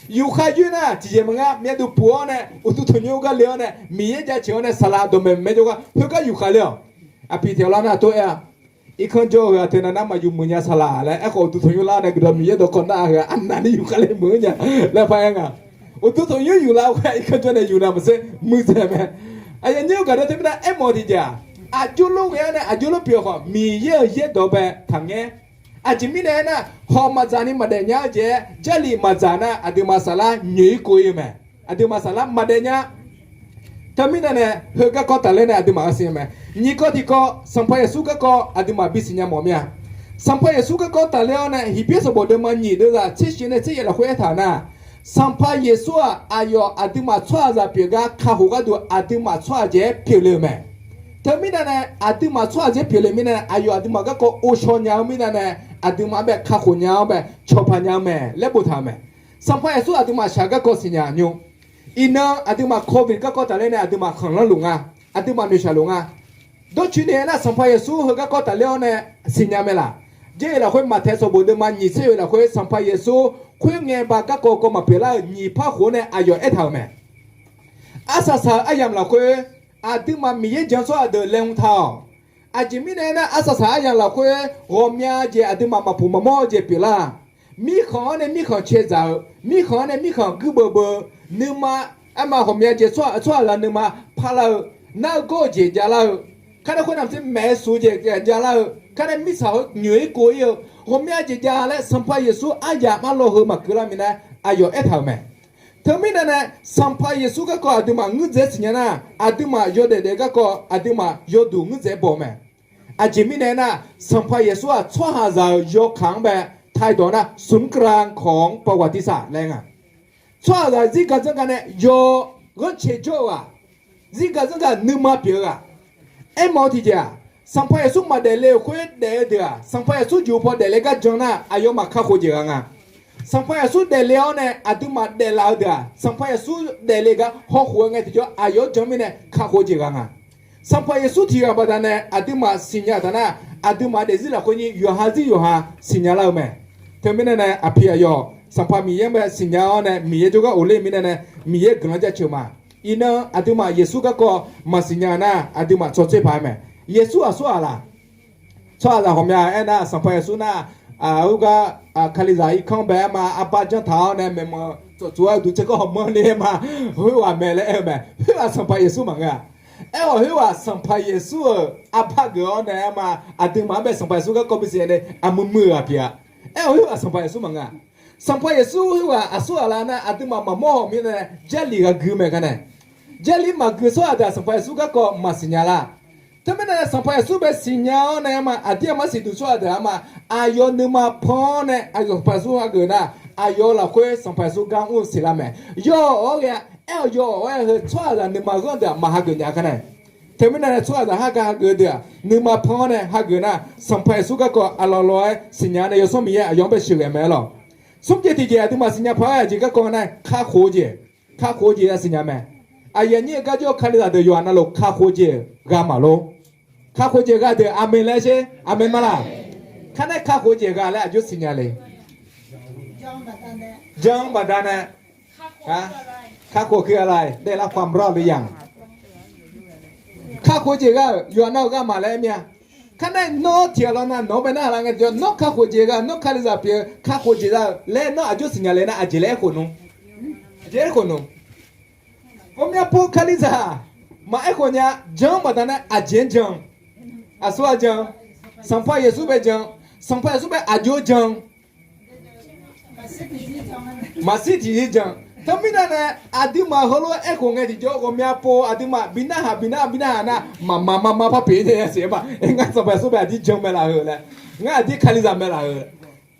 Yufkhav yoer nar tiqjeq maqnga, myavduq puq-awr nae uqduq tanqnymr gar le-awr nae Miqyaer jaceuq-awr nae saqlaq dawqmaeq maeq jawrgar khoergar yufkhav ler-awq. Aqpiq tiq ghaq lar nar tor aer-a. Irkanr jawr-eu heu-aq teunav nar maqyuf muiq nya saqlaq laer aerkhawf uqduq tanqnymr lar nae guiqdawq Miqyaer dawqkawq nar-aq heu-aq arnavni yufkhav le muiq-ir nya laer par-aer nga. Uqduq tanqnymr yuflar-eu khoer irkanr jawr nae yufnav maqtser muiqdzaeq mae. Aqyuif aqnyir gaq deuq teumirnae aermawf tiqjeq-aq, aqjox lof ghae-awr nae aqjox lof pyeuf khawf Miqyaer-euq yaerdawq bae taqngaer. Aqjeq mirnae aernar, hawq maqdzaq ni maqdaef nya-eu jeq-aer Jarlif maqdzaq nar aqduimaf saflar nyoeq-ir kov-ir-eu mae. Aqduimaf saflar maqdaef nya. Teumirnae nae heu garkawv tafler nae aqduimaf-anr siqnya mae. Nyiq kawv tiq kawv Sanqpaq Yeqsur garkawv aqduimaf bisiqnya mawf mir-a. Sanqpaq Yeqsur garkawv tafler-awr nae Heqbyaer sanqbof deuvma nyiq deuvzaq tser shif nae tser yaef lafkhoer aertaq-eu nar, Sanqpaq Yeqsur-aq aqyawf aqduimaf tsawrhaqzaq pyeuf gar kakhof gharduq aqduimaf tsawrhaq jeq-aer pyeufle-eu mae. Teumirnae nae aqduimaf tsawrhaq jeq-aer pyeufle mirnae aqyawf aqduimaf garkawv ghovshaw nya-eu mirnae nae aqduimaf-anr bae kakhof nya-awr bae cawqpaq nya-eu mae laer boftaq-euq mae. Sanqpaq Yeqsur aqduimaf shaq garkawv siqnya nymr. Iqnan aqduimaf โควิด garkawv tafler nae aqduimaf khanqlanr luf nga. Aqduimaf noeqshaq luf nga. Dawrcoeni aernar, Sanqpaq Yeqsur heu garkawv tafler-awr nae siqnya mae laq? Jarlif lafkhoer Maqtaeq sanqbof deuvma nyiq tser oeq lafkhoer Sanqpaq Yeqsur khoerngae ba garkawv kawv maqpyeuf lar-euq nyiq par khof-awr nae aqyawf aertaq-euq mae. Arsaq saq-eu aryamq lafkhoer, aqduimaf Miqyaer jan tsawrhaq deuq laeqhmq taq-awq. Aqjeq mirnae aernar, arsaq saq aryamq lafkhoer ghawqmya jeq aqduimaf maqpuq maqmawr-eu jeq pyeuflar. Mirkhanq-anr nae mirkhanq cae dzaq-eu, mirkhanq-anr nae mirkhanq guirbeuv beuv-eu, nuima, aerma ghawqmya jeq tsawrhaq, tsawrhaqzaq nuima parlar-eu, nar-eu gawr-eu jeq javlar-eu, kharnae khoer navmaqtser maeq-eu suf jeq javlar-eu, kharnae mirtsaq khoer nyoeq-ir kov-ir-eu, ghawqmya jeq jav laer Sanqpaq Yeqsur aryamq arlawr heu maqkeuv lar mirnae, aqyawf aertaq-euq mae. Teumirnae nae, Sanqpaq Yeqsur garkawv aqduimaf ngeur dzaeq siqnya nar, aqduimaf yawdaef daef garkawv aqduimaf yawduq ngeur dzaeq baw-eu mae. Aqjeq mirnae aernar, Sanqpaq Yeqsur-aq tsawrhaqzaq-euq yawkaq-anr bae taedawq nar, ศูนย์กลางของประวัติศาสตร์ laer nga. Tsawrhaqzaq zirgaq zanrgaq nae yaw ghanrcae jawr-eu ghaq, zirgaq zanrgaq nuima pyeuf-eu ghaq. Aermawf-eu tiqjeq-aq, Sanqpaq Yeqsur maqdaef le-euq khoer daef-eu deuq-aq, Sanqpaq Yeqsur juq paw daefle gar jan nar, aqyawfmaf kakhof jeq ghaq nga. Sanqpaq Yeqsur daefle-awr nae aqduimaf daeflaf-eu deuq-aq, Sanqpaq Yeqsur daefle gar hawkhof-eu ngae tiqjawr aqyawf-anr jan mirnae kakhof jeq ghaq nga. Sanqpaq Yeqsur tiq ghaq baqdanae aqduimaf siqnya-euq taf nar, aqduimaf daefzir lafkhoer nyir yawqha zir yawqha siqnya lar-eu mae. Teumirnae nae aqpiq aqyawf Sanqpaq Miqyaer-anr bae siqnya-awr nae Miqyaer jawrgar ofler mirnae nae Miqyaer guiqlanq jaceuq ma. Iqnan aqduimaf Yeqsur garkawv maqsiqnya nar, aqduimaf tsawrtser paq-aer mae. Yeqsur aqsurghaq laq? Tsawrhaqzaq ghawqmya aernar, Sanqpaq Yeqsur nar, aq, khoergar, aq, Kalizaq irkanr bae-aer ma, arbar janr taq-awr nae maeqmanq tsawqtsuif-aer duqtser kawr hawmanr ni-aer ma, khoerghaq mae laer aer-eu mae. Khoerghaq Sanqpaq Yeqsur maqngeur-a. Aerkhawf khoerghaq Sanqpaq Yeqsur-euq arbar geuf-awr nae aer ma, aqduimaf-anr bae Sanqpaq Yeqsur garkawv bisiq nae aqmuiq muiq-eu ghaq pyeuf-a. Aerkhawf khoerghaq Sanqpaq Yeqsur maqngeur-a. Sanqpaq Yeqsur khoerghaq aqsurghaq laq nar, aqduimaf maqmawr hawq mirnae Jarlif ghaq gui mae kanae. Jarlif maqgui tsawrhaq deuq-aq Sanqpaq Yeqsur garkawv maqsiqnya lar. Teumirnae Sanqpaq Yeqsur bae siqnya-awr nae aer ma, aqdir aqmar siqduq tsawrhaq deuq-aq ma, aqyawf nuima pan-awr nae aqyawf Sanqpaq Yeqsur hageuf nar, aqyawf lafkhoer Sanqpaq Yeqsur gar mr-eu siqlar mae. Yawawq-awr ghae-a. Aer-awq yawawq-awr aer heu tsawrhaqzaq nuima ghanr deuq-aq maq hageuf nya kanae. Teumirnae tsawrhaqzaq hagar hageuf deuq-aq nuima pan-awr nae hageuf nar, Sanqpaq Yeqsur garkawv aqlawq lawq-aer siqnya nae Yawsanr Miqyaer aqyawf-anr bae sheuqghae mae lawq. Smr jeq tiqjeq aqduimaf siqnya paq-aer aqjeq garkawv nar, kakhof-eu jeq, kakhof-eu jeq ya siqnya mae. Aqyuif aqnyir-eu gar jawr-eu Kalizaq deuq yawqha navluf kakhof-eu jeq gha maqlor. Kakhof-eu jeq gha deuq aqmeq laer sher, aqmeq ma laq? Kar nae kakhof-eu jeq gha laer aqjox siqnya le. Jan-eu baqdanae, kakhof keuv-a laf, ได้รับความรอดหรือยัง? Kakhof-eu jeq gha-euq yawqha navluf gha maqlaer mir-a. Kar nae nawr tiq ghaq lawr nar nawq-anr bae narhaq lar ngae tiqjawr, nawr kakhof-eu jeq gha, nawr Kalizaq pyeuf-eu kakhof-eu jeq gha-eu laer nawr aqjox siqnya le nar, aqjeq laer aerkhof nmr. Aqjeq aerkhof nmr. Ghawqmya pov Kalizaq maqaer khof nya. Jan-anr baqdanae aqjeq-anr jan, aqsur-a jan, Sanqpaq Yeqsur bae jan, Sanqpaq Yeqsur bae aqjox jan, maqshir tiqjir jan. Teumirnae nae aqduimaf heulof-aer aerkhof ngae tiqjawr, ghawqmya pov aqduimaf bi narhaq bi narhaq bi narhaq nar, maqmaq maqmaq par pyeuf-ir nae ya siq-aer ma. Ngar Sanqpaq Yeqsur bae aqdir jan mae laf-eu laer, ngar aqdir Kalizaq mae laf-eu.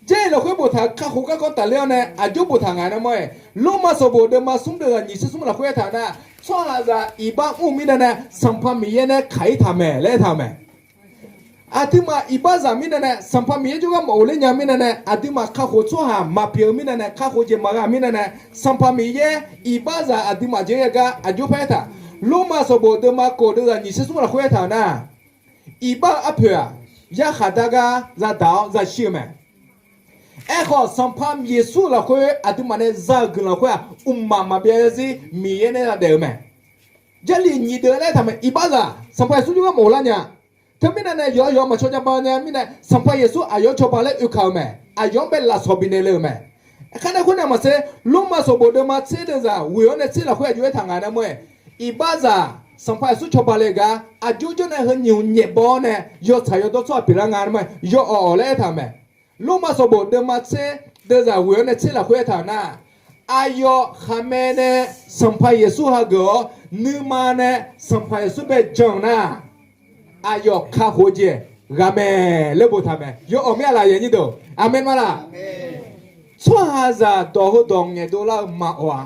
Jarlif lafkhoer boftaq-euq kakhof garkawv tafler-awr nae aqjox boftaq ngaq nae mawr-aer, Lormav sanqbof deuvma smr deuvzaq nyiq tser smr lafkhoer aertaq-eu nar, tsawrhaqzaq iqbax mr-eu mirnae nae Sanqpaq Miqyaer nae kaq-ir taq mae laer aertaq-eu mae. Aqduimaf iqbaxzaq mirnae nae Sanqpaq Miqyaer jawrgar maqghofler nya mirnae nae, aqduimaf kakhof tsawrhaq maqpyeuf-eu mirnae nae, kakhof jeq maqgha mirnae nae, Sanqpaq Miqyaer iqbaxzaq aqduimaf jeq-aer gar aqjox par aertaq. Lormav sanqbof deuvma khof deuvzaq nyiq tser smr lafkhoer aertaq-eu nar, iqbax-eu arpoeq-aq, yarkhaq dar gar zadaq-awr zashir-eu mae. Aerkhawf, Sanqpaq Yeqsur lafkhoer aqduimaf nae za-euq guiqlanq khoer-aq, mqmaq maqbyav zarzir Miqyaer nae zadaef-eu mae. Jarlif nyiq deuv laer aertaq mae. Iqbaxzaq Sanqpaq Yeqsur jawrgar maqghoflar nya. Teumirnae nae yawqha yawqha maqcaw jav ba nya mirnae, Sanqpaq Yeqsur aqyawf-anr cawba laer oekaq-eu mae. Aqyawf-anr bae lafsawq bifnaeq le-euq mae. Kharnae khoer nae maqtser, Lormav sanqbof deuvma tser deuvzaq ghoeq-awr nae tser lafkhoer aqjox aertaq ngaq nae mawr-aer, iqbaxzaq Sanqpaq Yeqsur cawba le-eu gar aqjox jawr nae heu nyiq hmq nyaef baw-awr nae yawtsaq yawdawr tsawrhaq pyeuflar nga nae mawr-aer, yawawq lawq laer aertaq-eu mae. Lormav sanqbof deuvma tser deuvzaq ghoeq-awr nae tser lafkhoer aertaq-euq nar, aqyawf khaqmae nae Sanqpaq Yeqsur hageuf-awr, nuima nae Sanqpaq Yeqsur bae jan-euq nar, aqyawf kakhof jeq gha mae laer boftaq mae. Yawawq mir-a laf, aqyuif aqnyir deuq? Aqmeq ma laq? Tsawrhaqzaq dawq heudawq ngaeqdov lar-eu maqawq-a.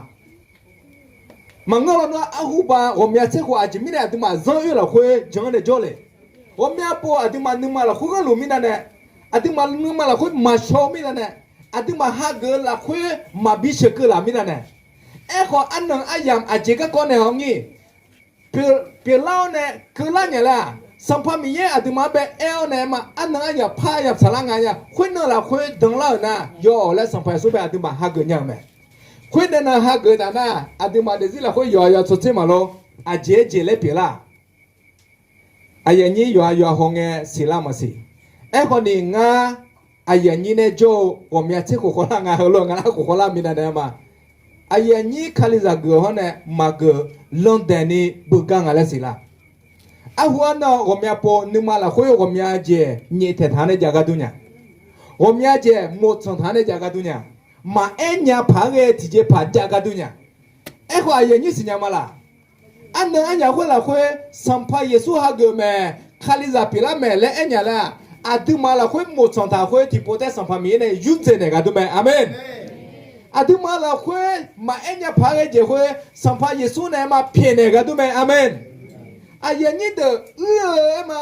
Maqngeur law nar, arhuba ghawqmya tser khof aqjeq mirnae aqduimaf zanr oer lafkhoer jan-anr nae jawr le. Ghawqmya pov aqduimaf nuima lafkhoer ghanrluf mirnae nae, aqduimaf nuima lafkhoer maqshaw-eu mirnae nae, aqduimaf hageuf-eu lafkhoer maqbi sheuqkeuv laf mirnae nae, aerkhawf arnan aryamq aqjeq garkawv naeq-awr ngir pyeuflar-awr nae keuvlar nya laer-aq, Sanqpaq Miqyaer aqduimaf-anr bae aer-awr nae ma, arnan aryamq par yamq saqlar nga nya, khoernan lafkhoer danlar-euq nar, yawawq laer Sanqpaq Yeqsur bae aqduimaf hageuf nya-euq mae. Khoernae nan hageuf taf nar, aqduimaf daefzir lafkhoer yawqha yawqha tsawrtser maqlor. Aqjeq-aer jeq laer pyeuflar. Aqyuif aqnyir yawqha yawqha hawngae siqlar maqsiq. Aerkhawf ni ngar aqyuif aqnyir nae jawr-eu ghawqmya tser khof khawvlar nga heulof-aer ngar lar khof khawvlar minav naeq-a ma. Aqyuif aqnyir Kalizaq geuf-eu hawr nae maqgeuf landaeq ni beugar nga laer siqlar. Arhu arnan ghawqmya pov nuima lafkhoer ghawqmya jeq nyaeftaeq taq-anr nae jav gar dur nya. Ghawqmya jeq moftsanq taq-anr nae jav gar dur nya. Maqaer nya paq-aer ghae tiqjeqpaq jav gar dur nya. Aerkhawf aqyuif aqnyir siqnya ma laq? Arnan arnyaf khoer lafkhoer Sanqpaq Yeqsur hageuf mae, Kalizaq pyeuflar mae laer aernya laer-aq, aqduimaf lafkhoer moftsanq taq khoer tiqpov taer Sanqpaq Miqyaer nae yurdzaeq naeq gar dur mae. Aqmeq. Aqduimaf lafkhoer maqaer nya paq-aer ghae jeq khoer Sanqpaq Yeqsur nae ma pyaeqnaeq gar dur mae. Aqmeq. Aqyuif aqnyir deuq uir-eu aer ma.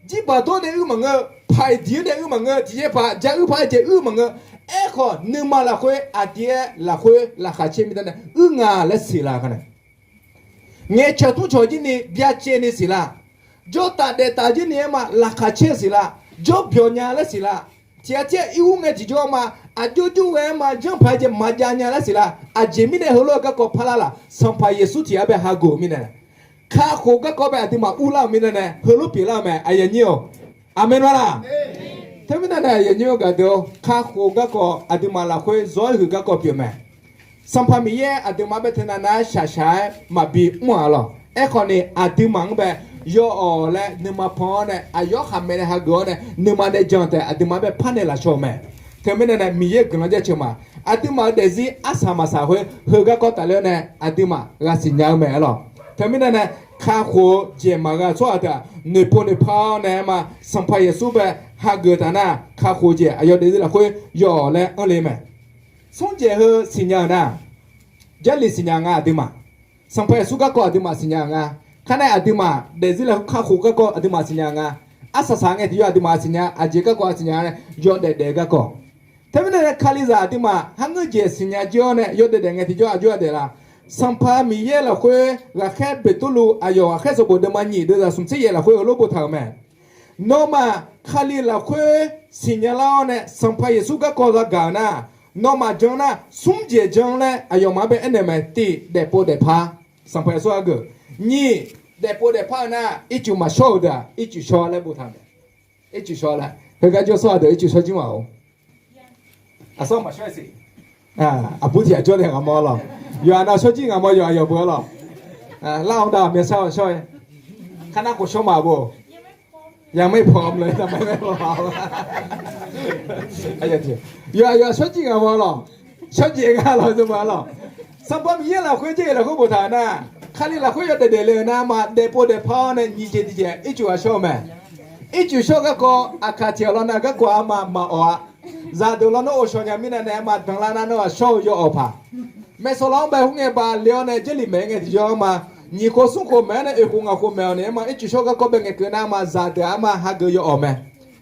Jirbaq dawr nae uir maqngeur, paq-iq diq-ir nae uir maqngeur, tiqyaer paq ja uir paq-aer jeq uir maqngeur. Aerkhawf nuima lafkhoer aqdui-aer lafkhoer laqkhaq caer mirnae uir nga laer siqlar kanae. Ngaeqcawq tmrcawq jir ni byacaevni siqlar. Jawr taf daef taf jir ni aer ma laqkhaq caer-eu siqlar. Jawr byawq nya laer siqlar. Tiq ghaq tiq ghaq ir ur ngae tiqjawr ma, aqjox jur ghae-aer ma janr paq-aer jeq maqjav nya laer siqlar. Aqjeq mirnae heulof-aer garkawv parlar laf? Sanqpaq Yeqsur tiq ghaq bae hageuf-eu mirnae. Kakhof garkawv bae aqduimaf urlar-euq mirnae nae heulof pyeuflar-eu mae. Aqyuif aqnyir-or, aqmeq ma laq? Teumirnae nae aqyuif aqnyir-or gaqdeuq-or, kakhof garkawv aqduimaf lafkhoer zawr-aer huiq garkawv pyeuf-eu mae. Sanqpaq Miqyaer aqduimaf bae teunav nav-aer shaqshaq-aer maqbi mr-aq lawq. Aerkhawf ni aqduimaf-anr bae yawawq laer nuima pan-awr nae aqyawf khaqmae nae hageuf-awr nae nuima nae jan taef aqduimaf bae par naeq lafshawr-eu mae. Teumirnae nae Miqyaer-euq guiqlanq jaceuq ma. Aqduimaf-euq daefzir arsaq maqsaq khoer heu garkawv tafler-awr nae aqduimaf ghaq siqnya-eu mae-a lawq. Teumirnae nae kakhof-eu jeq maqghae-eu tsawrhaq deuq-aq noeqpov noeqpar-awr nae aer ma, Sanqpaq Yeqsur bae hageuf taf nar kakhof-eu jeq aqyawf daefzir lafkhoer yawawq laer anr le mae. Smr jeq heu siqnya-euq nar, Jarlif siqnya nga aqduimaf. Sanqpaq Yeqsur garkawv aqduimaf siqnya nga. Kar nae aqduimaf daefzir lafkhoer kakhof garkawv aqduimaf siqnya nga. Arsaq saq ngae tiqyawr aqduimaf siqnya, aqjeq garkawv siqnya nae yawdaef daef garkawv. Teumirnae nae Kalizaq aqduimaf kharngeur jeq siqnya jir-awr nae yawdaef daef ngae tiqjawr aqjox-aer daeflar? Sanqpaq Miqyaer lafkhoer ghaqkhaer Beqtuvluv aqyawf ghaqkhaer sanqbof deuvma nyiq deuvzaq smq tser yaef lafkhoer heulof boftaq-euq mae. Nawmaf Kali lafkhoer siqnya lar-awr nae Sanqpaq Yeqsur garkawv zagaq-euq nar, nawmaf jan nar smr jeq jan laer aqyawfmaf-anr bae aernaeq-eu mae. Tiq, daefpov daefpar. Sanqpaq Yeqsur hageuf. Nyiq, daefpov daefpar-eu nar ircuf maqshawr-euq deuq-aq ircuf shawr laer boftaq mae. Ircuf shawr laer heugar jawr sawr-a deuq ircuf shawr jir ma-or. Aqsawr maqshawr-aer siq. Aqbur tiq ghaq jawr nae ngaqmawr lawq. Yawqha nav shawr jir ngaqmawr yawqha yawq beu-a lawq. Lar-awr dav-aq myavshar-awq shawr-aer. Kar nar khof shawr ma beu. ยังไม่พร้อมเลย ทำไมไม่พร้อม Yawqha yawqha shawr jir ngaqmawr lawq. Shawr jeq nga lawq zeu ma lawq. Sanqpaq Miqyaer lafkhoer Jarlif lafkhoer boftaq-euq nar, Kali lafkhoer yawdaef daefle-euq nar ma daefpov daefpar-awr nae nyiq jeq tiq jeq ircuf ghaq shawr-eu mae. Ircuf shawr garkawv aqkaq tiq ghaq lawr nar garkawv-a ma maqawq-a. Zaqdeuq lawr nar ghovshaw nya mirnae nae ma danlar nar nawr-aq shawr-eu yawawq paq. Maeqsawq lawq-anr bae khoerngae bale-awr nae Jarlif maeq-aer ngae tiqjawr-anr ma, nyiq khof smr khof maeq-awr nae oeq khof ngaq khof maeq-awq ni-aer ma ircuf shawr garkawv bae ngaeqkeuv nar ma zaqdeuq-aq ma hageuf yawawq mae.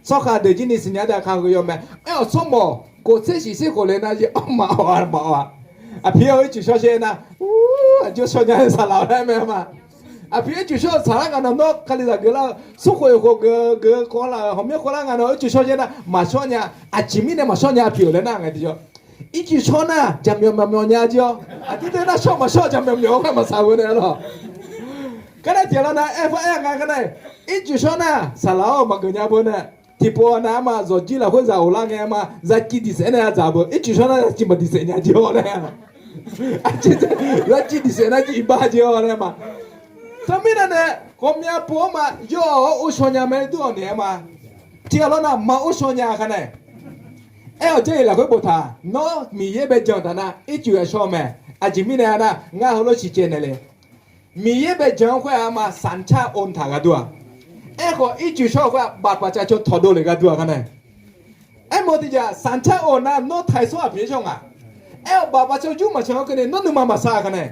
Tsawrhaq deuq jir ni siqnya deuq-aq kaq hageuf yawawq mae. Aer-awq tsawrmawq khof tser shiq tser khof le nar jir-awr maqawq-a maqawq-a. Aqpir-awr ircuf shawr sher nar, ur, aqjox shawr nya-eu saqlaq-awq laer mae ma. Aqpir ircuf shawr-eu saqlar nga nawq nawr Kalizaq geuflar-eu smr khof oeq khof geuf geuf-eu kawvlar-euq hawqmyanr kawvlar nga nawq ircuf shawr sher nar maqshawr nya. Aqjeq mirnae maqshawr nya pyeuf-euq laer nar ngae tiqjawr. Ircuf shawr nar jaqmyawf myawf myawf nya jir-awr, aqdir deuq nar shawr maqshawr jaqmyawf myawf-awr khaer maqsaq-eu nae lawq. Kar nar tiq ghaq lawr nar aer far aer nga kar nar, ircuf shawr nar saqlaq-awr maqgeuf nya beu nae, tiqpov nav-anr ma zawqjir lafkhoer zaq ghoflar ngae-anr ma zaciv diqsaef nae-a dzaq beu ircuf shawr nar zaciv maqdiqsaef nya jir-awr nae, zaciv diqsaef nar jir iqbax jir-awr nae ma. Teumirnae nae ghawqmya pov-anr ma yawawq-awr ghovshaw nya mae dur-awq naeq-aer ma. Tiq ghaq lawr nar maq ghovshaw nya kar nae. Aer-awq Jarlif lafkhoer boftaq, nawr Miqyaer bae jan-eu taf nar ircuf ghaq shawr-eu mae. Aqjeq mirnae nar ngar heulof siqcaev naeq le. Miqyaer bae jan-anr khoer-aq ma sanqcar-eu taq ghardur-a. Aerkhawf ircuf shawr-eu khoer-aq bafpaq caqcaw tawqdov lef ghardur-a kar nae. Aermawf tiqjaq sanqcar-eu nar nawr taqsawr-aq pyeuf-ir shawr nga. Aer-awq bafpaq cawq jur maqcan-anr keuvni nawr nuima maqsar-a kar nae.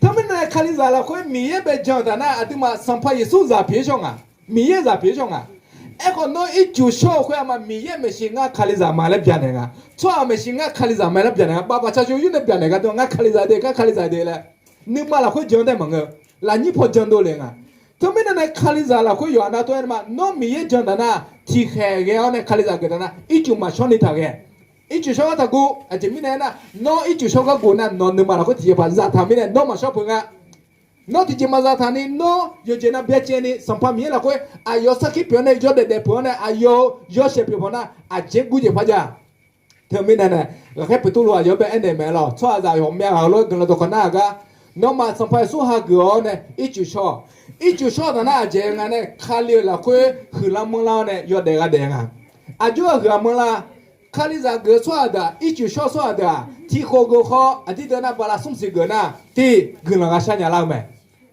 Teumirnae Kalizaq lafkhoer Miqyaer bae jan-eu taf nar aqduimaf Sanqpaq Yeqsur zaq pyeuf-ir shawr nga. Miqyaer zaq pyeuf-ir shawr nga. Aerkhawf nawr ircuf shawr-eu khoer-aq ma Miqyaer maeqshi ngar Kalizaq ma laer byaqnaeq nga. Tsawrhaq maeqshi ngar Kalizaq ma laer byaqnaeq nga. Bafpaq caqcaw yur nae byaqnaeq ghardur ngar Kalizaq de gar Kalizaq de laer nuima lafkhoer jan-eu tae maqngeur. Lafnyir paw jan dov le nga. Teumirnae nae Kalizaq lafkhoer yawqha nar tov-aer ma nawr Miqyaer jan taf nar tiqkhaeq ghae-awr nae Kalizaq geuf taf nar ircuf maqshawr ni taq ghae. Ircuf shawr ghartaq guv. Aqjeq mirnae aernar, nawr ircuf shawr gar guv nar, nawq nuima lafkhoer tiqjeqpaq zataq mirnae nawr maqshawr peuq nga. Nawr tiqjeq maqzataq ni, nawr yawqjeq nav byacaevni Sanqpaq Miqyaer lafkhoer aqyawf sarkir pyeuf-awr nae yawdaef daef peuq-awr nae aqyawf-eu yawshaef pyeuf paq nar, aqjeq gurjeq par jav. Teumirnae nae, ghaqkhaer Beqtuvluv aqyawf-anr bae aernaeq mae lawq, tsawrhaqzaq ghawqmya ghaq heulof-aer guiqlanq dawqkawq narhaq gar, nawmaf Sanqpaq Yeqsur hageuf-awr nae ircuf shawr. Ircuf shawr taq nar aqjeq nga nae Kali-euq lafkhoer huiqlar manrlar-awr nae yawdaef gha daef nga. Aqjox-aer huiqlar manrlar, Kalizaq geuf-eu tsawrhaq deuq-aq, ircuf shawr tsawrhaq deuq-aq, tiqkhof geuf khawf aqdir deuq nar bala smr siq geuf nar, tiq guiqlanq ghaq sharnya lar-eu mae.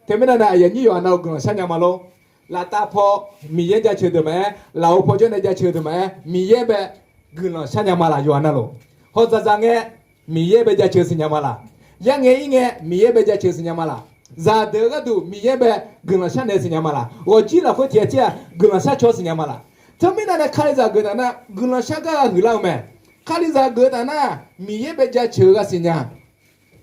Teumirnae nae aqyuif aqnyir yawqha navluf guiqlanq sharnya ma lor. Laftav paw Miqyaer jaceuq deuq maqaer, lafov paw jawr nae jaceuq deuq maqaer, Miqyaer bae guiqlanq sharnya ma laf yawqha navluf. Hawq zaqzaq ngae, Miqyaer bae jaceuq siqnya ma laf. Yar ngae ir ngae, Miqyaer bae jaceuq siqnya ma laf. Zaqdeuq-eu gharduq Miqyaer bae guiqlanq sharnaeq siqnya ma laf. Ghawqjir lafkhoer tiq ghaq tir-aq guiqlanq shar caw siqnya ma laf. Teumirnae nae Kalizaq geuf taf nar guiqlanq shar gar gha huiqlar-eu mae. Kalizaq geuf taf nar Miqyaer bae jaceuq-eu gha siqnya.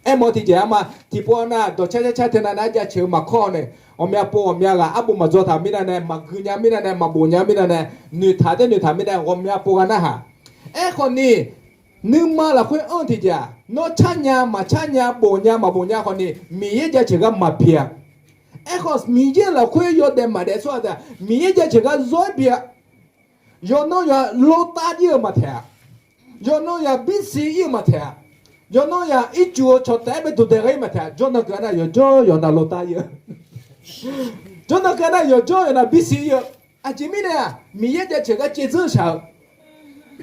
Aermawf tiqjeq arma tiqpov nav dawqcar car car teu nav nav-aer jaceuq-eu maqkawr-awq nae, ghawqmya pov ghawqmya ghaq arbof maqdzaw taq mirnae nae, maqgui nya mirnae nae, maqbof nya mirnae nae, noeqtaq taer noeqtaq mirnae ghawqmya pov gha narhaq. Aerkhawf ni, nuima lafkhoer anr-eu tiqjeq-aq, nawr car nya maqcar nya, bof nya maqbof nya khawf ni Miqyaer jaceuq gar maqpyeuf-a. Aerkhawf Miqyaer lafkhoer yawdaef maqdaef tsawrhaq deuq-aq, Miqyaer jaceuq gar zawr-aer pyeuf-a. Yawqnan yawq-aq lortav jir-eu maqtaeq-a. Yawqnan yawq-aq birsiq ir-eu maqtaeq-a. Yawqnan yawq-aq ircuf-eu cawqtaef-aer bae duqdaeq ghae ir maqtaeq-a. Jawrnan keuv-a nar yawqjawr yawqnan lortav ir-eu. Jawrnan keuv-a nar yawqjawr yawqnan birsiq ir-eu. Aqjeq mirnae-aq, Miqyaer jaceuq gar caevdzeur shaq-eu.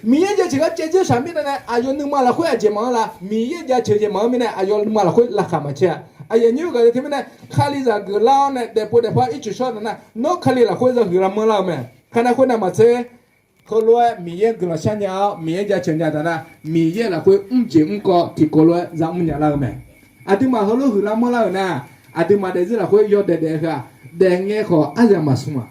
Miqyaer jaceuq gar caevdzeur shaq mirnae nae, aqyawf nuima lafkhoer aqjeq maqanr la, Miqyaer jaceuq jeq maqanr mirnae, aqyawf nuima lafkhoer laqkhaq maqcaer-a. Aqyuif aqnyir gaq-eu teumirnae, Kalizaq geuflar-awr nae daefpov daefpar ircuf shawr taf nar, nawr Kali lafkhoer za huiqlar manrlar-eu mae. Kanae khoernav maqtser, heulof-aer Miqyaer guiqlanq sharnya-awr Miqyaer jaceuq nya taf nar, Miqyaer lafkhoer mrjeq mrkawv tiqkawv lof-aer za mrnya lar-eu mae. Aqduimaf heulof huiqlar manrlar-euq nar, aqduimaf daefzir lafkhoer yawdaef daef-eu heu-aq, daefngae khawf aryamq maqsmr-aq.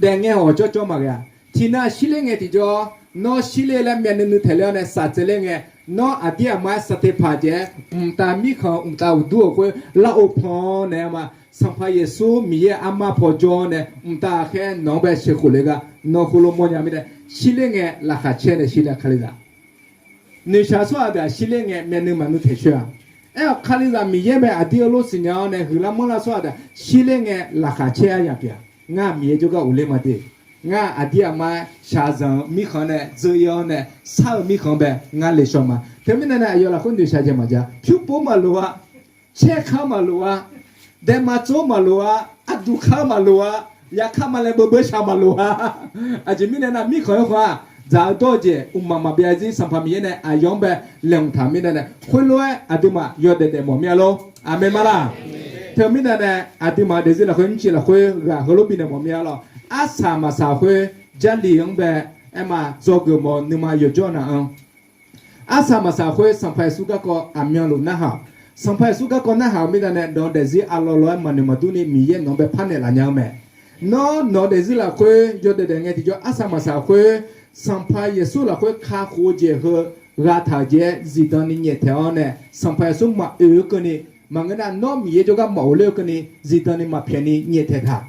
Daefngae hawq jawrjawr maqghae-a. Tiqnan shirler ngae tiqjawr, nawr shirler laer myavnuiv nuiv taeq ler-awr nae saf tsaevler ngae, nawr aqdir aqma-aer saqteqpaq jaev-aer mqtav mirkhanq mqtav uqdur-euq khoer lar-eu pan naeq-aer ma. Sanqpaq Yeqsur Miqyaer armar paw jawr-awr nae mqtav ghaqkhaer nawq-anr bae sheuqkhof le gar nawr heulof mawrnya mirnae, shirler ngae laqkhaq caer nae shirler-a Kalizaq. Noeqshaq tsawrhaq deuq-aq shirler ngae myavnuiv maqnuiv taeq coer-a. Aerkhawf Kalizaq Miqyaer bae aqdir heulof siqnya-awr nae huiqlar manrlar tsawrhaq deuq-aq shirler ngae laqkhaq caer aryamq pyeuf-a. Ngar Miqyaer jawrgar uqler ma de. Ngar aqdir aqma-aer shaqzanq-eu mirkhanq nae dzeur-ir-awr nae sar-eu mirkhanq bae ngar le shaw ma. Teumirnae nae aqyawf lafkhoer noeqshaq jeq maqjav. Pyurpov maqloq-a. Caer kar maqloq-a. Daema tsov maqloq-a. Arduq kar maqloq-a. Yaka ma laer beubeu shaq maqloq-a. Aqjeq mirnae nar mirkhanq-aer khawf-aq, dzaq-eu dawr-eu jeq mqmaq maqbyav zir Sanqpaq Miqyaer nae aqyawf-anr bae laeqhmq taq mirnae nae, khoerlof-aer aqduimaf yawdaef daef mawf mir-a lor. Aqmeq ma laq. Teumirnae nae aqduimaf daefzir lafkhoer mrciv lafkhoer ghaq heulof bifnaeq mawf mir-a lor. Arsaq maqsaq khoer Jarlif-anr bae aerma dzawgeuf mawf-eu nuima yawqjawr nav-anr Arsaq maqsaq khoer Sanqpaq Yeqsur garkawv aqmyanluf narhaq-awq. Sanqpaq Yeqsur garkawv narhaq-eu mirnae nae nawq-eu daefzir aqlawq lawq-aer maqnoeq maqdur ni Miqyaer nawq-anr bae parnaeq laf nya-eu mae. Nawr nawq-eu daefzir lafkhoer yawdaef daef ngae tiqjawr arsaq maqsaq khoer Sanqpaq Yeqsur lafkhoer kakhof-eu jeq heu gha taq-euq jeq-aer zifdan ni nyaeftaeq-awr nae Sanqpaq Yeqsur maqoeq-eu keuvni maqngeur nar nawr Miqyaer jawrgar maqghofler-eu keuvni zifdan ni maqpyaeq ni nyaeftaeq taq.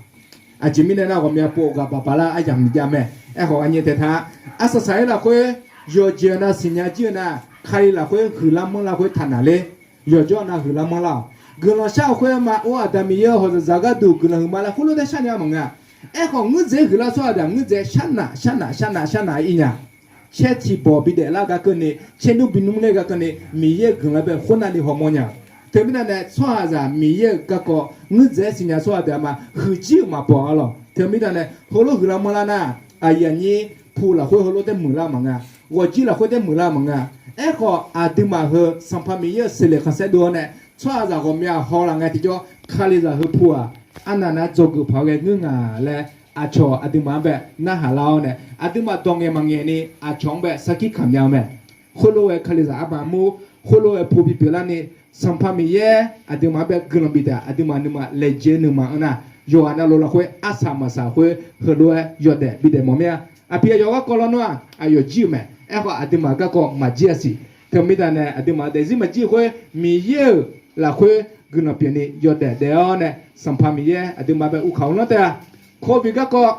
Aqjeq mirnae nar ghawqmya pov ghaq baq baq lar aryamq miqjav mae. Aerkhawf ghaq nyaeftaeq taq-a. Arsaq saq-aer lafkhoer yawqjeq-eu nav siqnya jir-eu nar Kali lafkhoer huiqlar manrlar khoer taqnaq ler. Yawqjawr nav huiqlar manrlar-awq. Guiqlanq shar-eu khoer ma or Aqda Miqyaer-eu hawq zaqzaq gharduq guiqlanq huiqma laer khoerlof taer sharnya maqngeur-a. Aerkhawf ngeur dzaeq-aer huiqlar tsawrhaq deuq-aq ngeur dzaeq-aer sharnaq sharnaq sharnaq sharnaq-aer ir nya. Caer tiq bawq bi daeflar gar keuvni caer nmr bi nmr ler gar keuvni Miqyaer-euq guiqlanq bae khoernav ni hawmawr nya-euq. Teumirnae nae tsawrhaqzaq Miqyaer-euq garkawv ngeur dzaeq-aer siqnya tsawrhaq deuq-aq ma huiqjir-euq maqbaw-a lawq. Teumirnae nae heulof huiqlar manrlar nar aqyuif aqnyir pu lafkhoer heulof taer muiqlar maqnga. Ghawqjir lafkhoer taer muiqlar maqnga. Aerkhawf aqduimaf heu Sanqpaq Miqyaer-euq seqleq khanqsaer dov-awr nae tsawrhaqzaq ghawqmya haw laf ngae tiqjawr Kalizaq heu pu-aq arnavnav dzawgeuf paq-aer ghae ngeur nga laer aqcawq aqduimaf-anr bae narhaq lar-awr nae aqduimaf dawq ngaeq maqngaeq ni aqcawq-anr bae sarkir kamq nya-eu mae. Khoerlof-aer Kalizaq arma mur khoerlof-aer pu bipyeuf larni Sanqpaq Miqyaer aqduimaf-anr bae guiqlanq bif taef aqduimaf nuima laejae nuima-anr nar yawqghaq navluf lafkhoer arsaq maqsaq khoer heulof-aer yawdaef bidaef mawf mir-a. Aqpiq aqyawf garkawv lawnmr-aq aqyawf jir-euq mae. Aerkhawf aqduimaf garkawv maqjir-a siq. Teumirnae nae aqduimaf daefzir maqjir khoer Miqyaer-euq lafkhoer guiqlanq pyeufni yawdaef daef-awr nae Sanqpaq Miqyaer aqduimaf bae uvkaq uvlanr taef-a. Covid garkawv